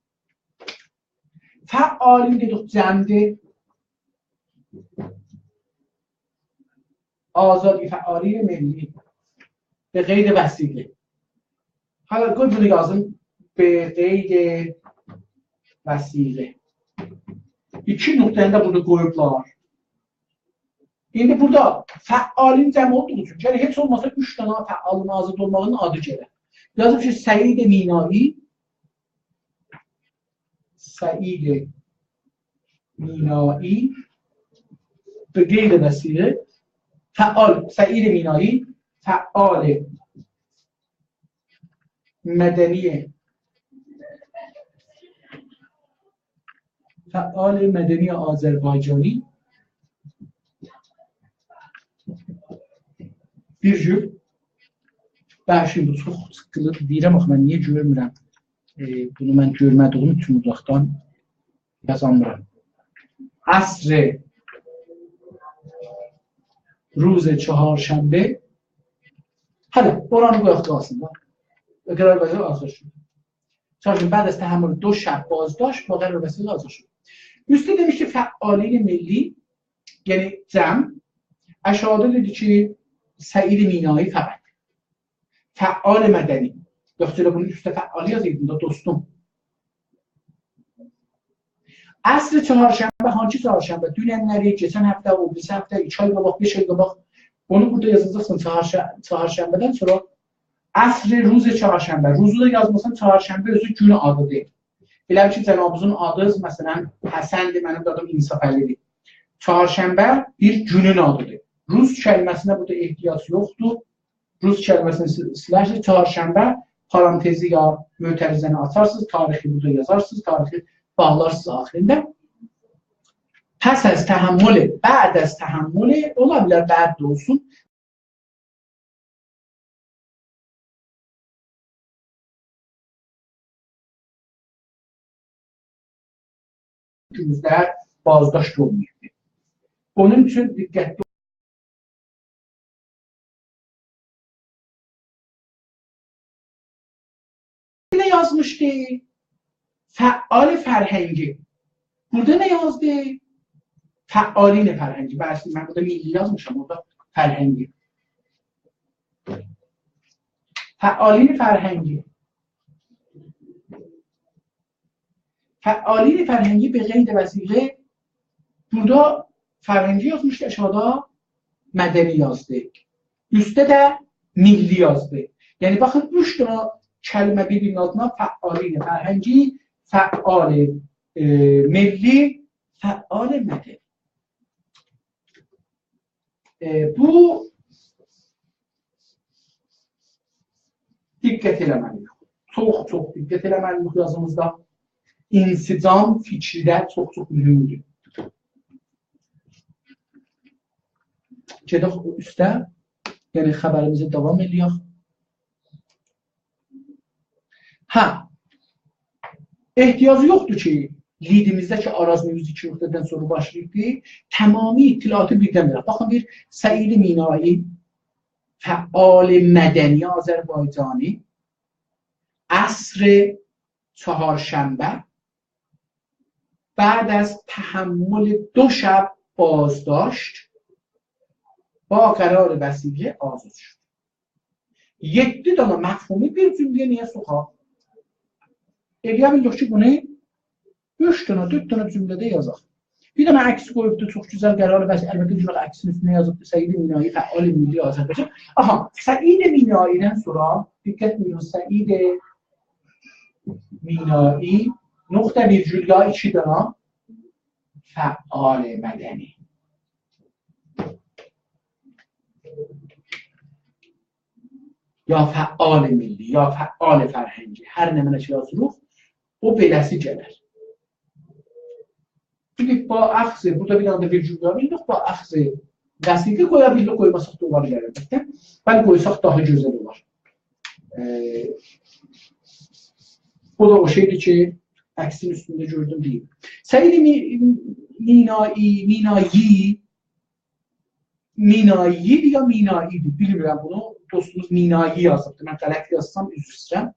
فعالین دئدیک، جمعدیر. آزادی فعالین ملی به قید وثیقه. حالا قوی بونو یازیم. به قید وثیقه. ایکی نقطه‌نی ده بورادا قویوبلار. ایندی بورادا فعالین جمع اولدوغو اوچون، گرک هئچ اولماسا اوچ دنه فعالین آزاد اولماغینین آدی گله. یازیب کی، سعید مینایی، سعید مینایی، به قید وثیقه، فعال، سعید مینایی، فعال مدنی، فعال مدنی آذربایجانی، ویرگول. ببخشید، بو چوخ سیققیلی دئییرم، آخی من نییه گؤرمورم؟ ائ، بونو من گؤرمه‌دیییم اوچون اوزاقدان یازامیرام. عصر روز چهارشنبه. هله، اورانی قویاق قالسین دا. قرار وثیقه آزاد شد. چهارشنبه، بعد از تحمل دو شب بازداشت، با قرار وثیقه آزاد شد. اوسته دئمیش کی، فعالین ملی، یعنی جمع، آشاغیدا دئدی کی، سعید مینایی فقط. فعال مدنی. یوخسا ائله بونون اوسته فعال یازایدین دا، دوستوم. عصر چهارشنبه، هانسی چهارشنبه؟ دوننلری، کئچن هفته، او بیریسی هفته، ایکی آی قاباق، بئش آی قاباق. اونو بورادا یازاجاقسان چهارش-، چهارشنبه‌دن سونرا. عصر روز چهارشنبه. روزو دا یازماسان، چهارشنبه اؤزو گون آدیدیر. ائله کی، جنابیزین آدی، مثلا، حسندیر، منیم ده آدیم انصافعلی‌دیر. چهارشنبه بیر گونون آدیدیر. روز کلمه‌سینه بورادا احتیاج یوخدور. روز کلمه‌سینی سی-، سیلرسینیز. چهارشنبه پارانتزی یا معترضه‌نی آچارسینیز، تاریخی بورادا یازارسینیز، تاریخی باغلارسینیز آخیریندا. پس از تحمل، بعد از تحمل، اولا بیلر بعد ده اولسون. گونوموزده بازداشت اولماییبدیر. اونون اوچون دقتلی نه یازمیشدی؟ فعال فرهنگی. بورادا نه یازدی؟ فعالین فرهنگی. بلی، من بورادا میللی یازمیشام، اورادا فرهنگی. فعالین فرهنگی. فعالین فرهنگی به قید وثیقه. بورادا فرهنگی یازمیشدی، آشاغیدا مدنی یازدی. اوستده ده میللی یازدی. یعنی، باخین، اوچ دنه کلمه بیر-بیرینین آلتینا: فعالین فرهنگی، فعال، ائ، میللی، فعال مدنی. ائ، بو دقت ائله‌مه‌لی‌ییک. چوخ، چوخ دقت ائله‌مه‌لی‌ییک یازیمیزدا. انسجام فکری ده چوخ، چوخ مهمدور. گئدک اوسته، یعنی خبریمیزی داوام ائله‌یک. هه، احتیاجی یوخدور کی، لیدیمیزده کی، آراز نیوز ایکی نقطه‌دن سونرا باشلاییبدی، تمامی اطلاعاتی بیردن وئرک. باخین، بیر سعید مینایی، فعال مدنی آذربایجانی، عصر چهارشنبه، بعد از تحمل دو شب بازداشت، با قرار وثیقه آزاد شد. یئددی دانا مفهومو بیر جمله‌یه نییه سوخاق؟ ائلیه بیلدیک کی، بونو اوچ دنه، دؤرد دنه جمله‌ده یازاق. بیر دنه عکس قویوبدو، چوخ گؤزل قرار وثیقه. البته کی، عکسین اوستونده یازیبدی: سعید مینایی، فعال میللی آذربایجان. آها، سعید مینایی‌دن سونرا، دقت بویورون، سعید مینایی، نقطه ویرگول یا ایکی دنه، فعال مدنی. یا فعال میللی، یا فعال فرهنگی، هر نمنه کی یازیریق، او بئله‌سی گلر. بیلیک، با اخذ، بورادا بیر دنه ده ویرگول قویا بیلریک، با اخذ وثیقه قویا بیلریک، قویماساق دا اولا بیلر، البته. بلی، قویساق داها گؤزل اولار. ائ، بو دا او شئیدیر کی، عکسین اوستونده گؤردوم، دئییم. سعید می-، مینایی، مینایی، مینایی‌دیر یا مینایی‌دیر، بیلمیرم بونو. دوستوموز مینایی یازیبدیر. من غلط یازسام، عذر ایسته‌ییرم.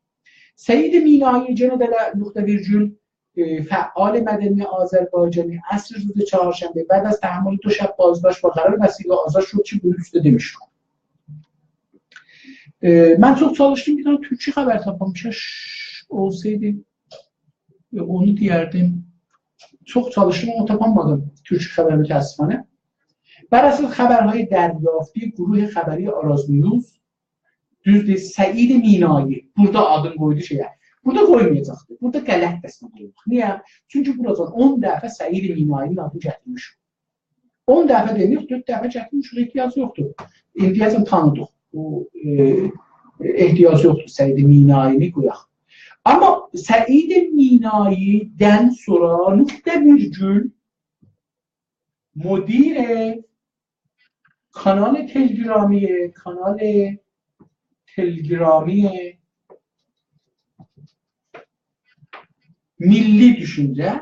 سعید مینایی، یئنه ده ائله نقطه ویرگول، ائ، فعال مدنی آذربایجانی، عصر روز چهارشنبه، بعد از تحمل دو شب بازداشت با قرار وثیقه آزاد شد کی، بونو اوسته دئمیشدیک. ائ، من چوخ چالیشدیم، بیر دنه تورکی خبر تاپام. کاش اولسایدی، ائ، اونو دئیردیم. چوخ چالیشدیم، آمما تاپامادیم تورکی خبر، متأسفانه. بر اساس خبرهای دریافتی گروه خبری آراز نیوز، دوزدور، سعید مینایی. بورادا آدین قویدو شئیه. بورادا قویمایاجاقدی. بورادا غلط دستن قویوب. نییه؟ چونکی بورادان اون دفعه سعید مینایی‌نین آدینی گتیرمیشیک. اون دفعه دئمیریک، دؤرد دفعه گتیرمیشیک، احتیاج یوخدور. ایندیه‌جن تانیدیق. بو، ائ، احتیاج یوخدور سعید مینایی‌نی قویاق. آمما سعید مینایی‌دن سونرا نقطه ویرگول مدیر کانال تلگرامی، کانال تلگرامی میللی دوشونجه.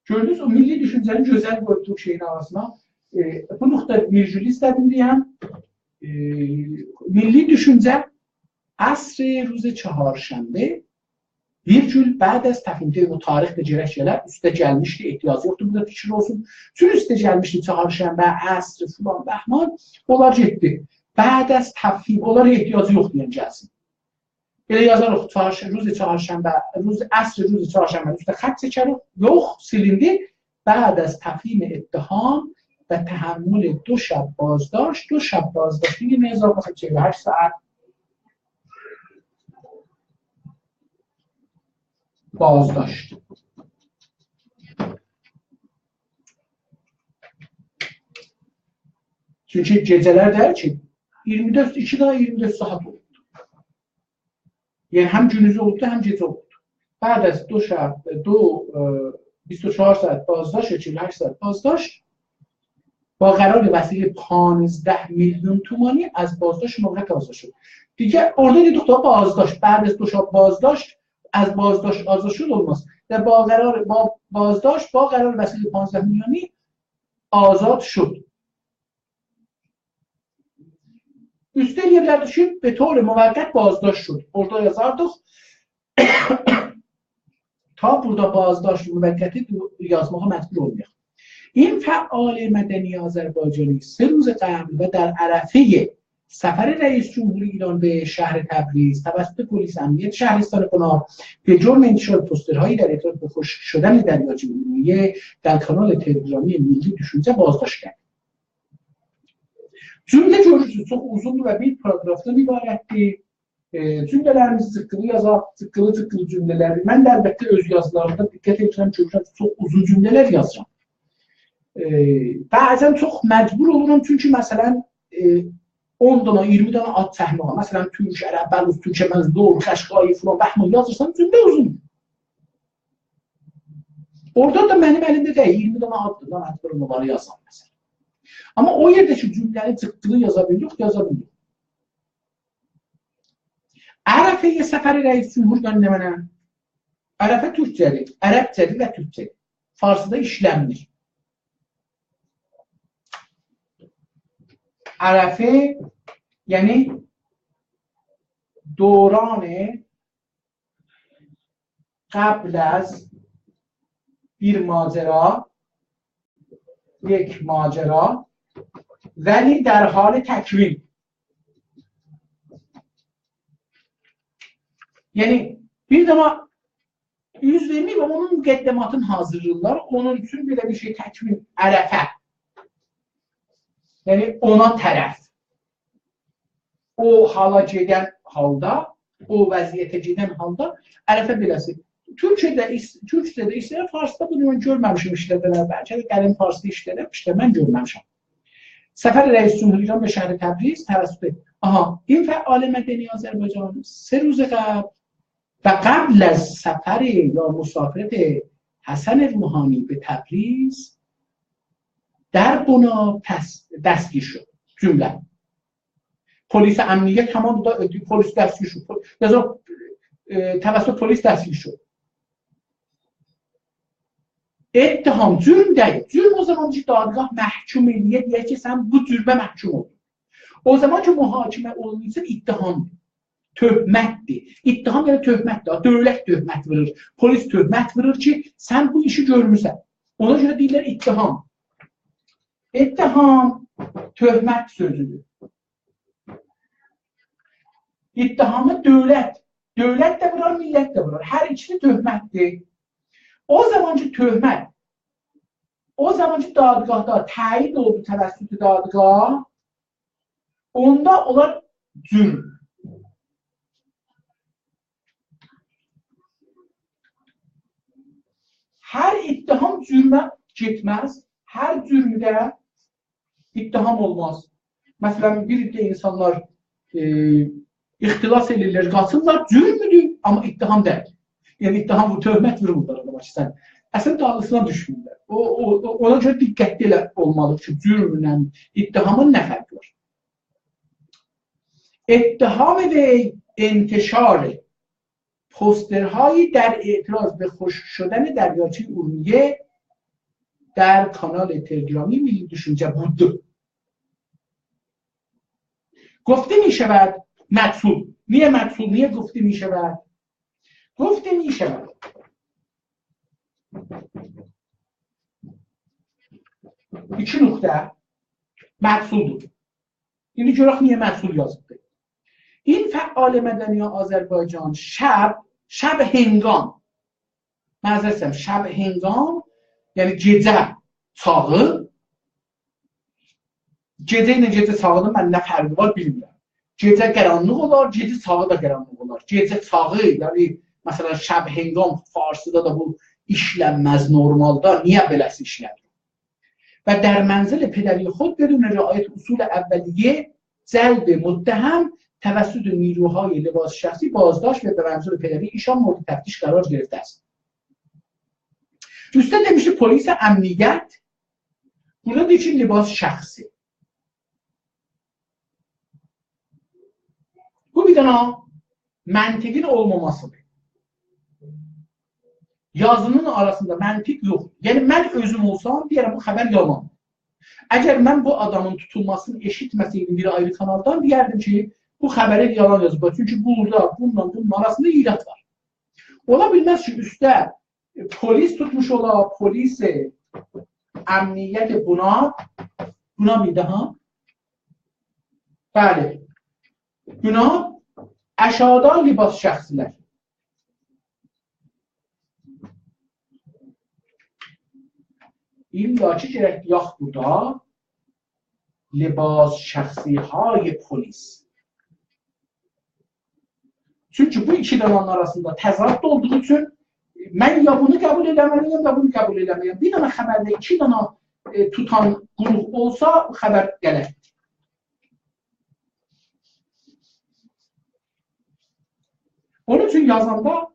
گؤردونوز، او میللی دوشونجه‌نی گؤزل قویدوق شئیین آراسینا. ائ، بو نقطه ویرگولو ایسته‌دیم دئیم. ائ، میللی دوشونجه عصر روز چهارشنبه، ویرگول، بعد از تفهیم، دئییم، او تاریخ ده گرک گله، اوسته گلمیشدی، احتیاج یوخدور بورادا فیکیر اولسون. چون اوسته گلمیشدی چهارشنبه، عصر، فلان، بهمان، اونلار گئتدی. بعد از تفهیم، اونلارا احتیاجی یوخدور، یعنی گلسین. ائله یازاریق، چهارش-، روز چهارشنبه، روز، عصر روز چهارشنبه اوسته خط چکریک، یوخ، سیلیندی. بعد از تقییم اتهام و تحمل دو شب بازداشت، دو شب بازداشت، دیگه نه اضافه، چهل و هشت ساعت بازداشت. چونکی گئجه‌لر دئییل کی، ایگیرمی دؤرد، ایکی دنه ایگیرمی دؤرد ساعت اولوب. یعنی هم گونوزو اولوبدو، هم گئجه اولوبدو. بعد از دو شب، دو، ائ، بیست و چهار ساعت بازداشت، چهل و هشت ساعت بازداشت، با قرار وسیع پانزده میلیون تومانی از بازداشت موقت آزاد شد. دیگه اورادا دئدیک دا بازداشت، بعد از دو شب بازداشت، از بازداشت آزاد شد اولماز. و با قرار، با بازداشت، با قرار وسیع پانزده میلیونی آزاد شد. اوسته ائلیه بیلردیک کی، به طور موقت بازداشت شد. اورادا یازاردیق. تا بورادا بازداشت موقتی یازماغا مجبور اولمایاق. این فعال مدنی آذربایجانی سه روز قبل و در عرفهٔ سفر رئیس جمهور ایران به شهر تبریز توسط پلیس امنیت شهرستان کناب به جرم انتشار پوسترهایی در اعتراض به خشک شدن دریاچهٔ ارومیه در کانال تلگرامی ملی دوشونجه بازداشت کرد. جمله گؤرورسونوز، چوخ اوزوندور و بیر پاراگرافدان عبارتدیر. ائ، جمله‌لریمیزی جیققیلی یازاق، جیققیلی-جیققیلی جمله‌لری. من ده البته اؤز یازیلاریمدا دقت ائدیرم، گؤرورم کی، چوخ اوزون جمله‌لر یازیرام. ائ، بعضا چوخ مجبور اولورام، چونکی مثلا، ائ، اون دانا، ایگیرمی دانا آد چکمک اولار. مثلا، تورک، عرب، بلوچ، تورکمن، لر، قشقایی، فلان، بهمان یازیرسان، جمله اوزون. اورادا دا منیم الیمده دئییل، ایگیرمی دانا آددیر، من مجبورام اونلاری یازام، مثلا. آمما او یئرده کی، جمله‌نی جیققیلی یازا بیلیریک، یازا بیلیریک. عرفهٔ سفر رئیس جمهور، یعنی نمنه؟ عرفه تورکجه‌دیر، عربجه‌دیر و تورکجه‌دیر. فارسیدا ایشلنمیر. عرفه، یعنی دوران قبل از بیر ماجرا، یک ماجرا، ولی در حال تکوین. یعنی، بیر دنه اوز وئرمه‌ییب، آمما اونون مقدماتینی حاضیرلاییرلار. اونون اوچون بئله بیر شئی، تکوین، عرفه. یعنی، اونا طرف. او حالا گئدن حالدا، او وضعیته گئدن حالدا عرفه بئله‌سی. تورکجه‌ده ایس-، تورکجه‌ده ایسته‌ییر، فارسدا بونو من گؤرمه‌میشم ایشله‌ده‌لر. بلکه ده قدیم فارسدا ایشله‌دیبلر، ایشته من گؤرمه‌میشم. سفر رئیس جمهور ایران به شهر تبریز توسط، آها، این فعال مدنی آذربایجان سه روز قبل و قبل از سفر یا مسافرت حسن روحانی به تبریز در بناب تس-، دستگیر شد. جمله. پلیس امنیت، تمام دا، پلیس دستگیر شد. پل-، لذا، ائ، توسط پلیس دستگیر شد. اتهام، جرم دئییل. جرم او زامان کی، دادگاه محکوم ائله‌یه، دئیه کی، سن بو جرمه محکوم اولدون. او زامان کی، محاکمه اولونورسان، اتهام، تهمتدیر. اتهام، یعنی تهمتدیر. دؤولت تهمت وورور. پلیس تهمت وورور کی، سن بو ایشی گؤرموسن. اونا گؤره دئییرلر اتهام. اتهام تهمت سؤزودور. اتهامی دؤولت، دؤولت ده وورار، میللت ده وورار. هر ایکیسی تهمتدیر. او زامان کی، تهمت، او زامان کی، دادگاهدا تعیین اولدو توسط دادگاه، اوندا اولار جرم. هر اتهام جرمه گئتمز، هر جرم ده اتهام اولماز. مثلا، بیر عده اینسانلار، ائ، اختلاس ائدیرلر، قاچیرلار، جرمدور، آمما اتهام دئییل. یعنی، اتهام، بو تهمت وورمورلار آداما کی، سن. اصلینده دالیسینا دوشمورلر. او، او، او، اونا گؤره دقتلی ائله اولمالی‌ییق کی، جرمله اتهامین نه فرقی وار؟ اتهام وی انتشار پوسترهایی در اعتراض به خشک شدن دریاچهٔ ارومیه در کانال تلگرامی ملی دوشونجه بود. گفته می‌شود مجهول. نییه مجهول؟ نییه گفته می‌شود؟ گفته می‌شود. ایکی نقطه. مجهولدور. ایندی گؤرک نییه مجهول یازیبدیر. این فعال مدنی آذربایجان شب، شب هنگام، معذرت ایسته‌ییرم، شب هنگام، یعنی گئجه چاغی، گئجه ایله گئجه چاغی‌نین من نه فرقی وار بیلمیرم. گئجه قارانلیق اولار، گئجه چاغی دا قارانلیق اولار. گئجه چاغی، یعنی مثلا شب هنگام فارسیدا دا بو ایشلنمز نورمالدا. نییه بئله‌سی ایشله‌نیر؟ و در منزل پدری خود بدون رعایت اصول اولیه جلب متهم توسط نیروهای لباس شخصی بازداشت و به منزل پدری ایشان مورد تفتیش قرار گرفته است. اوسته دئمیشدی پلیس امنیت، بورادا دئییر کی لباس شخصی. بو بیر دنه منطقین اولماماسیدیر. یازینین آراسیندا منطق یوخ. یعنی من اؤزوم اولسام دئیه‌رم بو خبر یالان. اگر من بو آدامین توتولماسینی ائشیتمه‌سئیدیم بیر آیری کانالدان، دئیردیم کی بو خبری یالان یازیبلار. چونکی بورادا بونونلا بونون آراسیندا ایراد وار. اولا بیلمز کی اوسته پلیس توتموش اولا، پلیس امنیت بونا، بونا بیر داها. بلی. بونا اشادا لباس شخصی‌لر. ایللا کی گرک دئیک بورادا لباس شخصی‌های پلیس. چونکی بو ایکی دنه‌نین آراسیندا تضاد اولدوغو اوچون من یا بونو قبول ائله‌مه‌لی‌یم، یا بونو قبول ائله‌مه‌لی‌یم. بیر دنه خبرده ایکی دنه، ائ، توتان گروه اولسا، خبر غلطدیر. اونون اوچون یازاندا،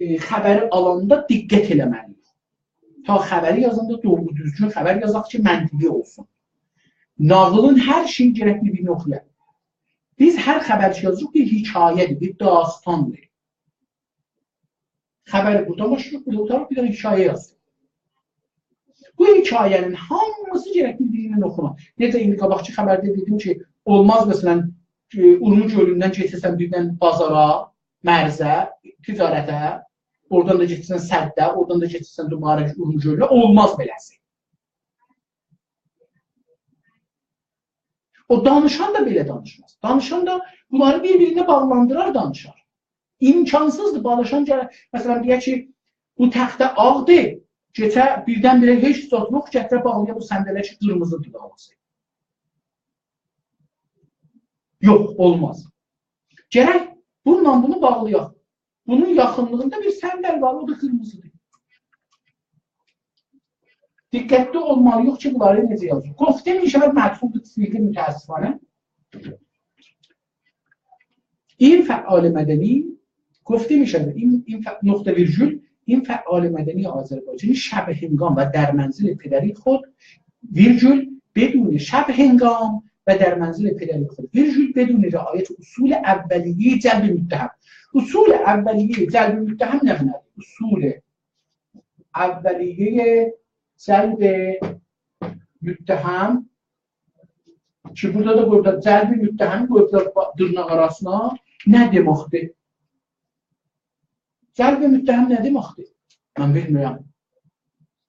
ائ، خبری آلاندا دقت ائله‌مه‌لی‌ییک. تا خبری یازاندا دوغرو دوزگون خبر یازاق کی منطقی اولسون. ناغیلین هر شئیی گرک بیر-بیرینی اوخویاق. بیز هر خبر کی یازیریق بیر حکایه‌دیر، بیر داستاندیر. خبری بورادان باشلاییریق، بورادا قوتاریریق، بیر دنه حکایه یازیریق. بو حکایه‌نین هامیسی گرک بیر-بیرینن اوخونور. نئجه ایندی قاباقکی خبرده دئدیم کی اولماز مثلا، ائ، اورمو گؤلوندن گئده‌سن بیردن بازارا، مرزه، تجارته، اورادان دا گئده‌سن سده، اورادان دا گئده‌سن دوباره اورمو گؤلونه، اولماز بئله‌سی. او دانیشان دا بئله دانیشماز. دانیشان دا بونلاری بیر-بیرینه باغلاندیرار، دانیشار. امکانسیزدیر، دانیشان گله، مثلا دئیه کی بو تخته آغدیر، کئچه بیردن-بیره هئچ زاد یوخ، گتیره باغلایا بو صندله کی قیرمیزیدیر داواسی. یوخ، اولماز. گرک بونونلا بونو باغلایاق. بونون یاخینلیغیندا بیر صندل وار، او دا قیرمیزیدیر. دقتلی اولمالی‌ییق کی بونلاری نئجه یازیر. گفته می‌شود مجهول، صیغه متأسفانه. این فعال مدنی، گفته می‌شود، این، این ف-، نقطه ویرگول، این فعال مدنی آذربایجانی شب هنگام و در منزل پدری خود، ویرگول، بدون، شب هنگام و در منزل پدری خود، ویرگول، بدون رعایت اصول اولیه جلب متهم. اصول اولیه جلب متهم نه معنادیر؟ اصول اولیه جلب متهم کی بورادا دا قویوبلار، جلب متهم قویوبلار با-، دیرناق آراسینا، نه دئمکدیر؟ جلب متهم نه دئمکدیر؟ من بیلمیرم.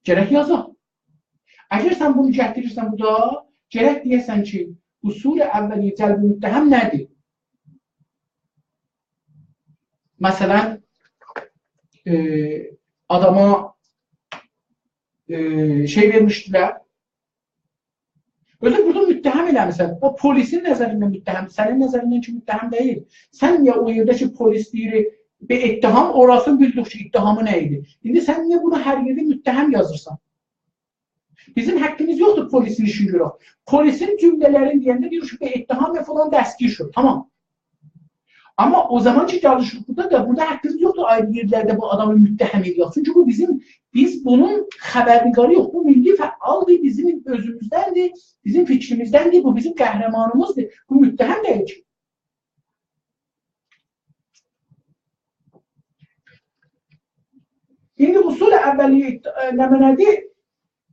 گرک یازاق. اگر سن بونو گتیریرسن بورادا، گرک دئیه‌سن کی اصول اولیه جلب متهم نه‌دیر؟ مثلا، ائ، آداما، ائ، شئی وئرمیشدیلر. اؤزو بورادا متهم ائله‌میسن. او پلیسین نظریندن متهم، سنین نظریندن کی متهم دئییل. سن نییه او یئرده کی پلیس دئییر، به اتهام، اوراسینی بیلدیک کی اتهامی نه ایدی. ایندی سن نییه بونو هر یئرده متهم یازیرسان؟ بیزیم حقیمیز یوخدور پلیسین ایشینی گؤرک. پلیسین جمله‌لرینی دئینده دئییر کی به اتهام فلان دستگیر شد. تمام. آمما او زامان کی گلیریک بورادا دا، بورادا حقیمیز یوخدور آیری یئرلرده بو آدامی متهم ائدک. چونکی بو بیزیم، بیز بونون خبرنگاری‌یوخ. بو میللی فعالدیر، بیزیم اؤزوموزدندیر، بیزیم فیکریمیزدندیر، بو بیزیم قهرمانیمیزدیر. بو متهم دئییل کی. ایندی اصول اولیه، ائ، نمنه‌دیر؟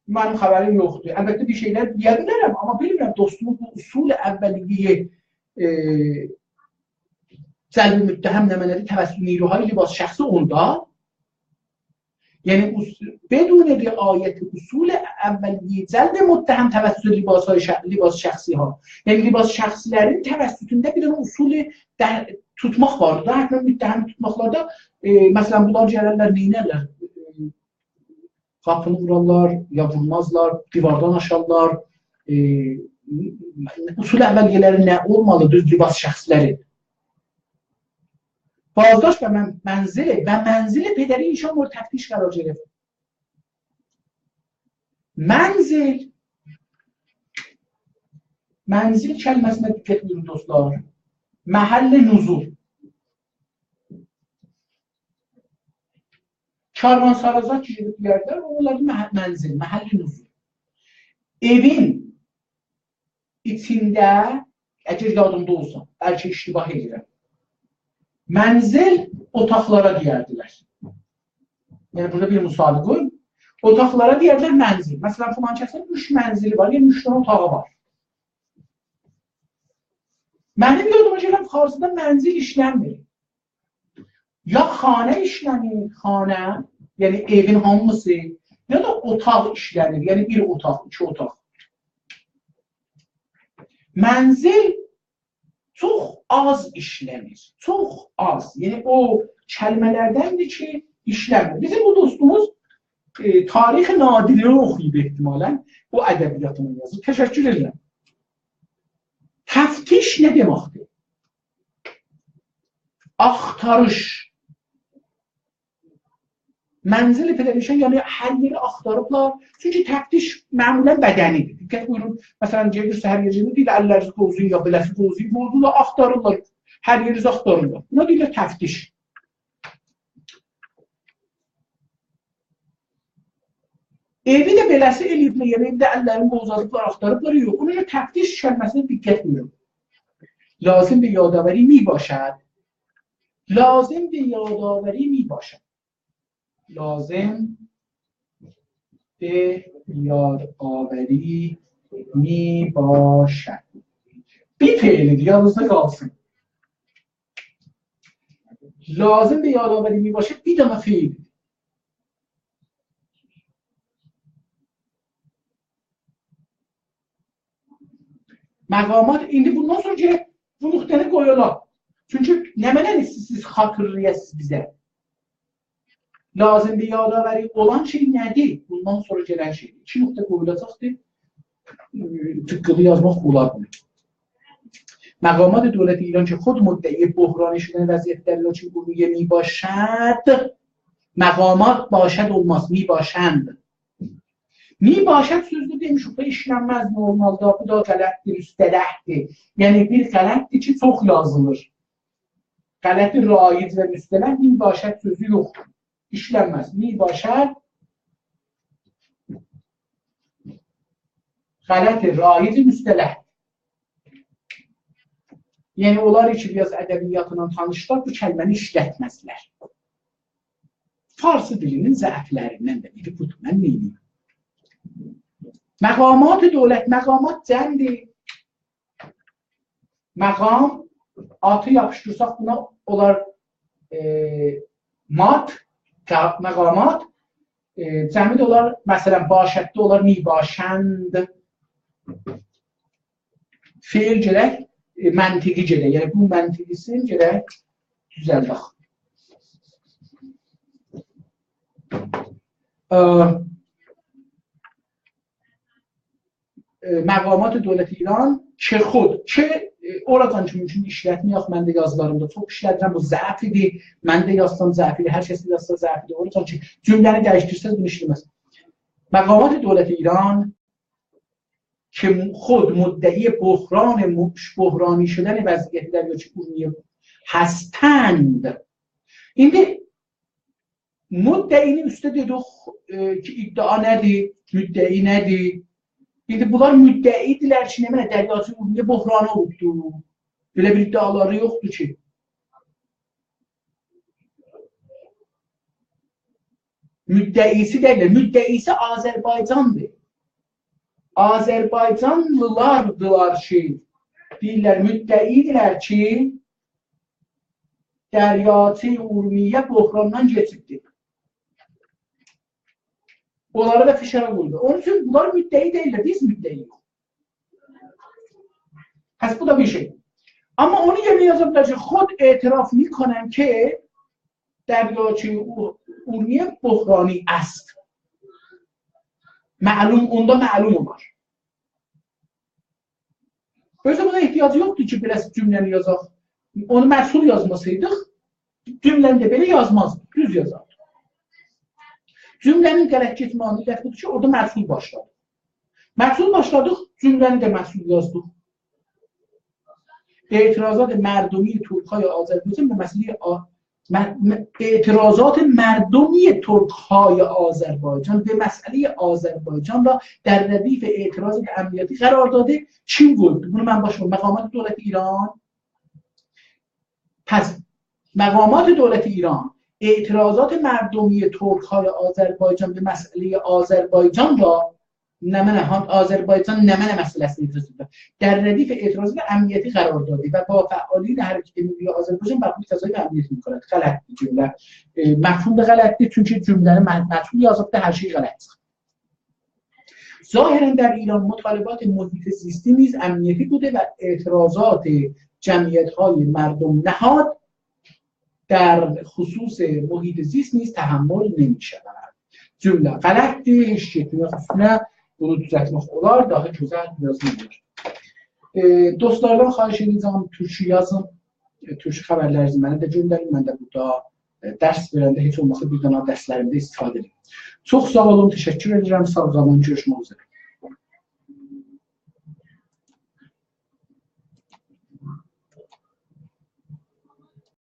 منیم خبریم یوخدور. البته بیر شئیلر دئیه بیلرم، آمما بیلمیرم دوستوموز بو اصول اولیه، ائ، جلب متهم نمنه‌دیر توسط نیروهای لباس شخصی اوندا. یعنی اص-، بدون رعایت اصول اولیهٔ جلب متهم توسط لباس‌های ش-، لباس شخصی‌ها. یعنی لباس شخصی‌لرین توسطونده بیر دنه اصول ده-، توتماق وار دا، حتماً متهم توتماقلاردا، ائ، مثلاً، بونلار گلرلر، نئینرلر؟ ائ، قاپینی وورارلار، یا وورمازلار، دیواردان آشارلار. ائ، اصول اولیه‌لری نه اولمالی؟ دوز لباس شخصی‌لری. بازداشت و من-، منزل و منزل پدری ایشان مورد تفتیش قرار گرفت. منزل، منزل کلمه‌سینه دقت بویورون، دوستلار. محل نزول. کاروانسرا زاد کی گئدیب یئرده، اونلار مح-، منزل، محل نزول. ائوین ایچینده، اگر یادیمدا اولسا، بلکه اشتباه ائدیرم. منزل اوتاقلارا دئیردیلر. یعنی بورادا بیر مساوی قویون. اوتاقلارا دئیردیلر منزل. مثلاً، فلان کسین اوچ منزلی وار، یعنی اوچ دنه اوتاغی وار. منیم یادیما گلن فارسیدا منزل ایشلنمیر. یا خانه ایشلنیر، خانه، یعنی ائوین هامیسی، یا دا اوتاق ایشلنیر، یعنی بیر اوتاق، ایکی اوتاق. منزل چوخ آز ایشلنیر، چوخ آز. یعنی او کلمه‌لردندیر کی، ایشلنمیر. بیزیم بو دوستوموز، ائ، تاریخ نادره‌نی اوخویوب احتمالاً، او ادبیاتینی یازیب. تشکر ائدیرم. تفتیش نه دئمکدیر؟ آختاریش. منزل پدری ایشان، یعنی هر یئری آختاریبلار. چونکی تفتیش معمولاً بدنی‌دیر. دقت بویورون، مثلاً، گئدیر سحر یئرینه، دئییر، اللرینیزی قووزایین، یا بئله‌سی قووزایین، قووزاییرلار، آختاریرلار. هر یئرینیزی آختاریرلار. بونا دئییرلر تفتیش. ائوی ده بئله‌سی ائله‌ییبلر، یعنی ائوده اللرینی قووزادیبلار، آختاریبلار، یوخ. اونا گؤره تفتیش کلمه‌سینه دقت بویورون. لازم به یادآوری می‌باشد. لازم به یادآوری می‌باشد. لازم به یادآوری می‌باشد. بیر فعل‌دیر، یادینیزدا قالسین. لازم به یادآوری می‌باشد، بیر دنه فعل. مقامات، ایندی بوندان سونرا گرک بو نقطه‌نی قویالار. چونکی نمنه ایسته‌ییرسینیز خاطیرلایاسینیز بیزه؟ لازم به یادآوری اولان شئی نه‌دیر؟ بوندان سونرا گلن شئی‌دیر. ایکی نقطه قویولاجاقدیر. تیققیلی یازماق اولار بونو. مقامات دولت ایران که خود مدعی بحرانی شدن وضعیت دریاچهٔ ارومیه می‌باشد. مقامات باشد اولماز، می‌باشند. می‌باشد سؤزو دئمیشیک، بو ایشلنمز نورمالدا، بو دا غلط‌دیر، مصطلح‌دیر. یعنی بیر غلط‌دیر کی، چوخ یازیلیر. غلط رایج و مصطلح، می‌باشد سؤزو یوخدور. ایشلنمز. می‌باشد غلط رایج مصطلح. یعنی، اونلار کی بیر آز ادبیاتلا تانیشلار، بو کلمه‌نی ایشلتمزلر. فارسی دیلینین ضعف‌لریندن ده بیری بودور. من نئینیم؟ مقامات دولت، مقامات جمع‌دیر. مقام، آتی یاپیشدیرساق بونا اولار، ائ، مات، جا-، مقامات، ائ، جمعی ده اولار، مثلا، باشدده اولار می‌باشند. فعل گرک، ائ، منطقی گرک. یعنی، بو منطقی‌سینی گرک دوزلدک. ائ، ائ، مقامات دولت ایران که خود، که، ائ، اوراجان کی مومکون ایشلتمه‌یک، من ده یازیلاریمدا چوخ ایشلدیرم، بو ضعف‌دیر، من ده یازسام ضعف‌دیر، هر کس ده یازسا ضعف‌دیر. اوراجان کی جمله‌نی دییشدیرسز بونو ایشله‌مز. مقامات دولت ایران که خود مدعی بحران م-، بحرانی شدن وضعیت دریاچه ارومیه هستند. ایندی مدعی‌نی اوسته دئدیک، ائ، کی ادعا نه‌دیر، مدعی نه‌دیر؟ ایندی بونلار مدعی‌دیرلر کی، نمنه، دریاچه ارومیه بحرانی اولوبدور. بئله بیر ادعالاری یوخدور کی. مدعی‌سی دئییللر، مدعی‌سی آذربایجاندیر. آذربایجانلیلاردیلار کی، دئییرلر، مدعی‌دیرلر کی، دریاچه ارومیه بحراندان کئچیبدیر. اونلاری دا فشارا قویدو. اونون اوچون بونلار مدعی دئییللر، بیز مدعی‌ییک. پس بو دا بیر شئی. آمما اونو یئرینه یازا بیلر کی، خود اعتراف می‌کنم که دریاچهٔ او-، ارومیه بحرانی است. معلوم، اوندا معلوم اولار. اؤزو بونا احتیاجی یوخدور کی، بئله جمله‌نی یازاق. اونو مجهول یازماسایدیق، جمله‌نی ده بئله یازمازدیق، دوز یازاردیق. جمله‌نین غلط گئتمه‌یینین علتی بودور کی، اورادا مجهول باشلادیق. مجهول باشلادیق، جمله‌نی ده مجهول یازدیق. اعتراضات مردمی ترک‌های آذربایجان به مسئلهٔ آ-، م-، م-، اعتراضات مردمی ترک‌های آذربایجان به مسئلهٔ آذربایجان را در ردیف اعتراضات امنیتی قرار داده. کیم گفت؟ بونو من باشلادیم. مقامات دولت ایران. پس مقامات دولت ایران اعتراضات مردمی ترک‌های آذربایجان به مسئلهٔ آذربایجان را نمنه، ها، آذربایجان نمنه مسئله‌سینی اعتراض ائدیر. در ردیف اعتراضات امنیتی قرار داده و با فعالین حرکت ملی آذربایجان برخورد فضایی و امنیتی می‌کند. غلطدیر جمله. ائ، مفهوم ده غلطدیر، چونکی جمله‌نی م-، مجهول یازیبدیر، هر شئی غلطدیر. ظاهراً در ایران مطالبات محیط زیستی نیز امنیتی بوده و اعتراضات جمعیت‌های مردم نهاد در خصوص محیط زیست نیز تحمل نمی‌شود. جمله غلطدیر، هئچ گئتمه‌یک اوستونه، بونو دوزلتمک اولار، داها گؤزل یازیلیر. ائ، دوستلاردان خواهش ائده‌جم، تورکو یازین، ائ، تورکو خبرلرینیزی منه ده گؤندرین، من ده بورادا، ائ، درس وئرنده هئچ اولماسا بیر دنه درسلریمده استفاده ائدیم. چوخ ساغ اولون، تشکر ائدیرم، ساغ قالین، گؤروشمک اوزره.